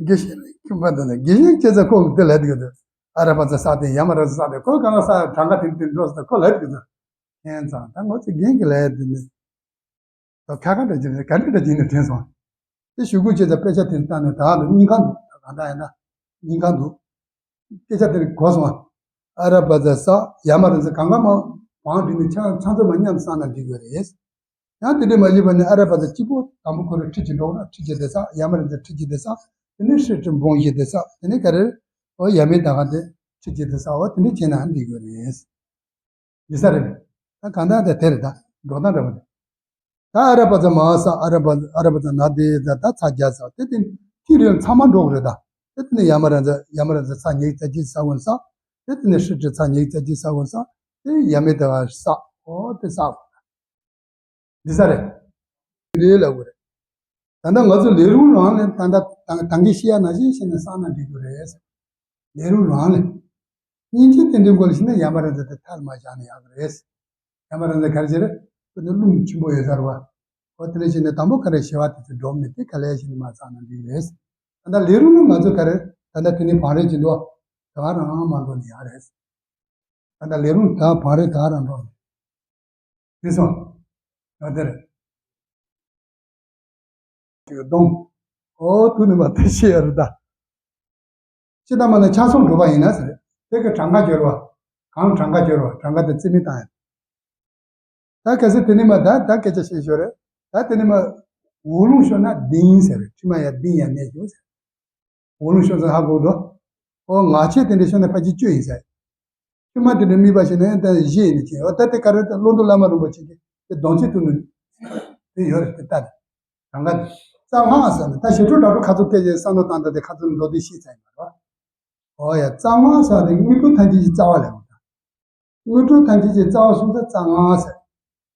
དགེ་བཤེས་ཁྱིམ་པ་འདི་ནས་དགེ་བཤེས་སྐྱེ་ཚ་ཁོ་གི་དེ་ལ་དེ་གི་དུ་ཨ་ར་པ་ཚ་ས་དེ་ཡ་མ་ར་ས་དེ་ཁོ་གང་ལ་ས་གྲངས་ཀ་དེ་དེ་འགྲོ་ས་ཁོ་ལ་དེ་གི་དུ། མཁྱེན་ཙང་ད་ང་ཚོ་རྒན་གྱི་ལས་འདི་ནི། ད་ཁ་ཁ་འདྲ་བྱས་ནས་ག་འདྲ་འདྲ་བྱས་ནས་དྲན་སོང་། དེ་ཞུ་དགོས་བྱས་ཙང་དཔེ་ཆ་དེ་བལྟས་ནས་ད་ལྟ་སྙིང་ཁ་འདུག་ད་གང་ལྟར་ཡིན་ན་སྙིང་ཁ་འདུག་སྐད་ཆ་དེ་གོ་སོང་ཨ། ཨ་ར་པ་ཙ་ས། ཡ་མ་ར་ཙ། གང་ག་མ་བང་བསྒྲིགས་ནས་ཆ་ཚང་ཚང་མ་མཉམ་བསགས་ན་འགྲིག་གི་རེད། ཡང་དེ་འདྲ་མ་བྱས་པ་ནི་ཨ་ར་པ་ཙ་གཅིག་པོ་དང་པོ་ཁོ་རང་ཁྲི་གཅིག་འགྲོ་ར་ཁྲི་གཅིག་དེ་བསགས། ཡ་མ་ར་ཙ་ཁྲི་གཅིག་དེ་བསགས། དེ་ནས་ཧྲི་ཀྲི་འབུང་བཞི་དེ་བསགས། དེ་ནས་ག་རེ། འོ་ཡ་མའི་ད་ག་དེ་ཁྲི་གཅིག་དེ་བསགས། འོ་དེ་འདྲ་བྱས་ན་འགྲིག་གི་རེད། འདི་ས་རེད། ད་གང་ལྟར་ད་དེ་རེད། ད་འགྲོ་སྟངས་འདྲ་པོ་རེད། ད་ཨ་ར་པ་ཙ་མ་ས། ཨ་ར་པ། ཨ་ར་པ་ཙ་ན་དེ་ད་ད་ཚ་རྒྱ་ས། དེ་དེ་ཐིག་རེ་ཚང་མ་འགྲོ་གི་རེད་ད། དེ་དེ་ནས་ཡ་མ་ར་ཙ། ཡ་མ་ར་ཙ་ཚ་ཉིག་ཙ་གཅིག་ས་བོན་ས། དེ་དེ་ནས་ཧྲི་ཀྲི་ཚ་ཉིག་ཙ་གཅིག་ས་བོན་ས། དེ་ཡ་མའི་ད་ག་ས། འོ་དེ་ས། འདི་ས་རེད། རེད་ལབ་དགོས་རེད། ད་ལྟ་ང་ཚོ་ལས་རུང་རང་ལས་ད་ལྟ་ད་ད་གིན་བཤད་ཡ་ནང་བཞིན་བྱས་ནས་བསགས་ན་འགྲིག་གི་རེད། ལས་རུང་རང་ལས། སྙིང་རྗེ་རྟེན་འབྲེལ་སྐོར་ལ་བཤད་ན་ཡ་མ་ར་ཙ་དེ་མཐའ་ལ་མ་བཞག་ན་ཡག་གི་རེད། ཡ་མ་ར་ཙ་ག་རེ་བྱེད་རེད། ཁོ་ཚོ་རླུང་ཆེན་པོ་ཡོད་ས་རེད་བ། ཨོ་དེ་འདྲ་བྱས་ནས་དང་པོ་ག་རེ་བྱེད་པ་དེ་ཚོ་སྒྲོམ་ནས་དེ་ག་ལེར་བྱས་ནས་མར་བསགས་ན་འགྲིག་གི་རེད། ད་ལྟ་ལས་རུང་ནི་ང་ཚོ་ག་རེ་ད་ལྟ་དེ་ནས་བང་རིམ་གྱི་འདུག་ད་ག་རང་མ་འགྲོ་ནས་ཡག་རེད། ད་ལྟ་ལས་རུང་ད་བང་རིམ་ད་ག་རང་འགྲོ་ནས། དེ་སོང་། ཨ་དེ་རེད། གདོང་། ཨོ་དུ་ནི་མ་དེ་ཤེས་ཡ་རུ་ད། ཅི་ལྟ་མ་ན་ཆ་ཚང་འགྲོ་བ་ཡིན་ན་ཟེར། དེ་གི་གྲངས་ཀ་སྦྱོར་བ། གང་གྲངས་ཀ་སྦྱོར་བ། གྲངས་ཀ་དེ་རྩིས་མེད་བཏང་ཡ། ད་གལ་སྲིད་དེ་ནི་མ་ད་ད་སྐད་ཆ་བཤད་ཤོར་རེད། ད་དེ་ནི་མ། འོག་རླུང་ཤོར་ན་ལྡིང་ཟེར། མཁྲིས་མ་ཡར་ལྡིང་ཡར་གནས་ཤོག་ཟེར། འོག་རླུང་ཤོར་ཚེ་ཧ་གོ་འདུག་ཨོ་ངག་ཆད་དེ་འདྲ་ཤོར་ན་ཕལ་ཆེར་བཅུ་ཡིན་ཟེར། མཁྲིས་མ་དེ་འདྲ་དམིགས་པ་བྱས་ན་ཡང་ད་བཞི་ཡིན་ནི་ཅི། ཨོ་ད་དེ་ག་རེ་ད་བློ་འདུ་བླ་མ་རིན་པོ་ཆེ་གིས་དེ་གདོང་ཚིག་ཏུ་ནི། དེ་ཡོད་རེད་དེ་ལྟ་དེ། གྲངས་ཀ་དེ། རྩ་སྔགས་ཟེར་ནས་ད་ཞི་ཁྲོ་དྲག་ཁྲོ་ཁ་ཚུར་སྐད་ཅིག་བསམ་བློ་བཏང་ད་དེ་ཁ་ཚུར་མདོ་དེ་ཤེས་ཚར་ཡིན་པ་རེད་བ། ཨོ་ཡ་རྩ་སྔགས་ཟེར་དེ་དངོས་གྲུབ་ཐམས་ཅད་ཀྱི་རྩ་བ་ལས་འོང་ད། དངོས་གྲུབ་ཐམས་ཅད་ཀྱི་རྩ་བ་གསུངས་ཚེ་རྩ་སྔགས་ཟེར།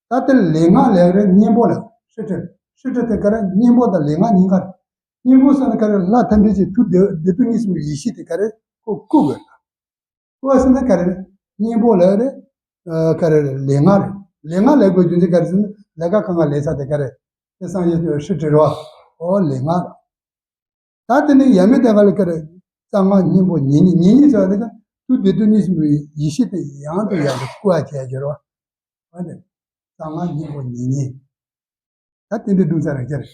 ད་དེ་ལས་སྔགས་ལས་རེད། གཉེན་པོ་ལས་ཧྲི་ཁྲི། ཧྲི་ཁྲི་དེ་ག་རེ་གཉེན་པོ་དང་ལས་སྔགས་གཉིས་ཀ་རེད། གཉེན་པོ་ཟེར་ན་ག་རེ་ལྷ་ཐམས་ཅད་ཀྱི་ཐུགས་བདེ་བདེ་སྡུག་གཉིས་སུ་མེད་ཡེ་ཤེས་དེ་ག་རེ་ཁོ་བཀུག་དགོས་ད། བཀུག་ཟེར་ན་ག་རེ་རེད། གཉེན་པོ་ལས་རེད། ཨ་ག་རེ་རེད། ལས་སྔགས་རེད། ལས་སྔགས་ལས་དགོས་རྒྱུ་མཚན་ག་རེ་ཟེར་ན་ལས་ཀ་གང་ག་ལས་ས་དེ་ག་རེ། དེ་སངས་རྒྱས་ཧྲི་ཁྲི་རེད་བ། ཨོ་ལས་སྔགས་རེད། ད་དེ་ནས་ཡ་མའི་ད་ག་ལ་ཀ་རེ། རྩ་སྔགས་གཉེན་པོ་ཉེ་ཉེ། ཉེ་ཉེ་ཟེར་བ་དེ་ག་ཐུགས་བདེ་སྡུག་གཉིས་སུ་མེད་ཡེ་ཤེས་དེ་ཡང་དུ་ཡང་དུ་བསྐུལ་བ་བྱས་ཡོད་རེད་བ། འོ་དེ། རྩ་སྔགས་གཉེན་པོ་ཉེ་ཉེ། ད་དེ་འདྲ་འདུག་ས་རེད་ཀྱ་རེད།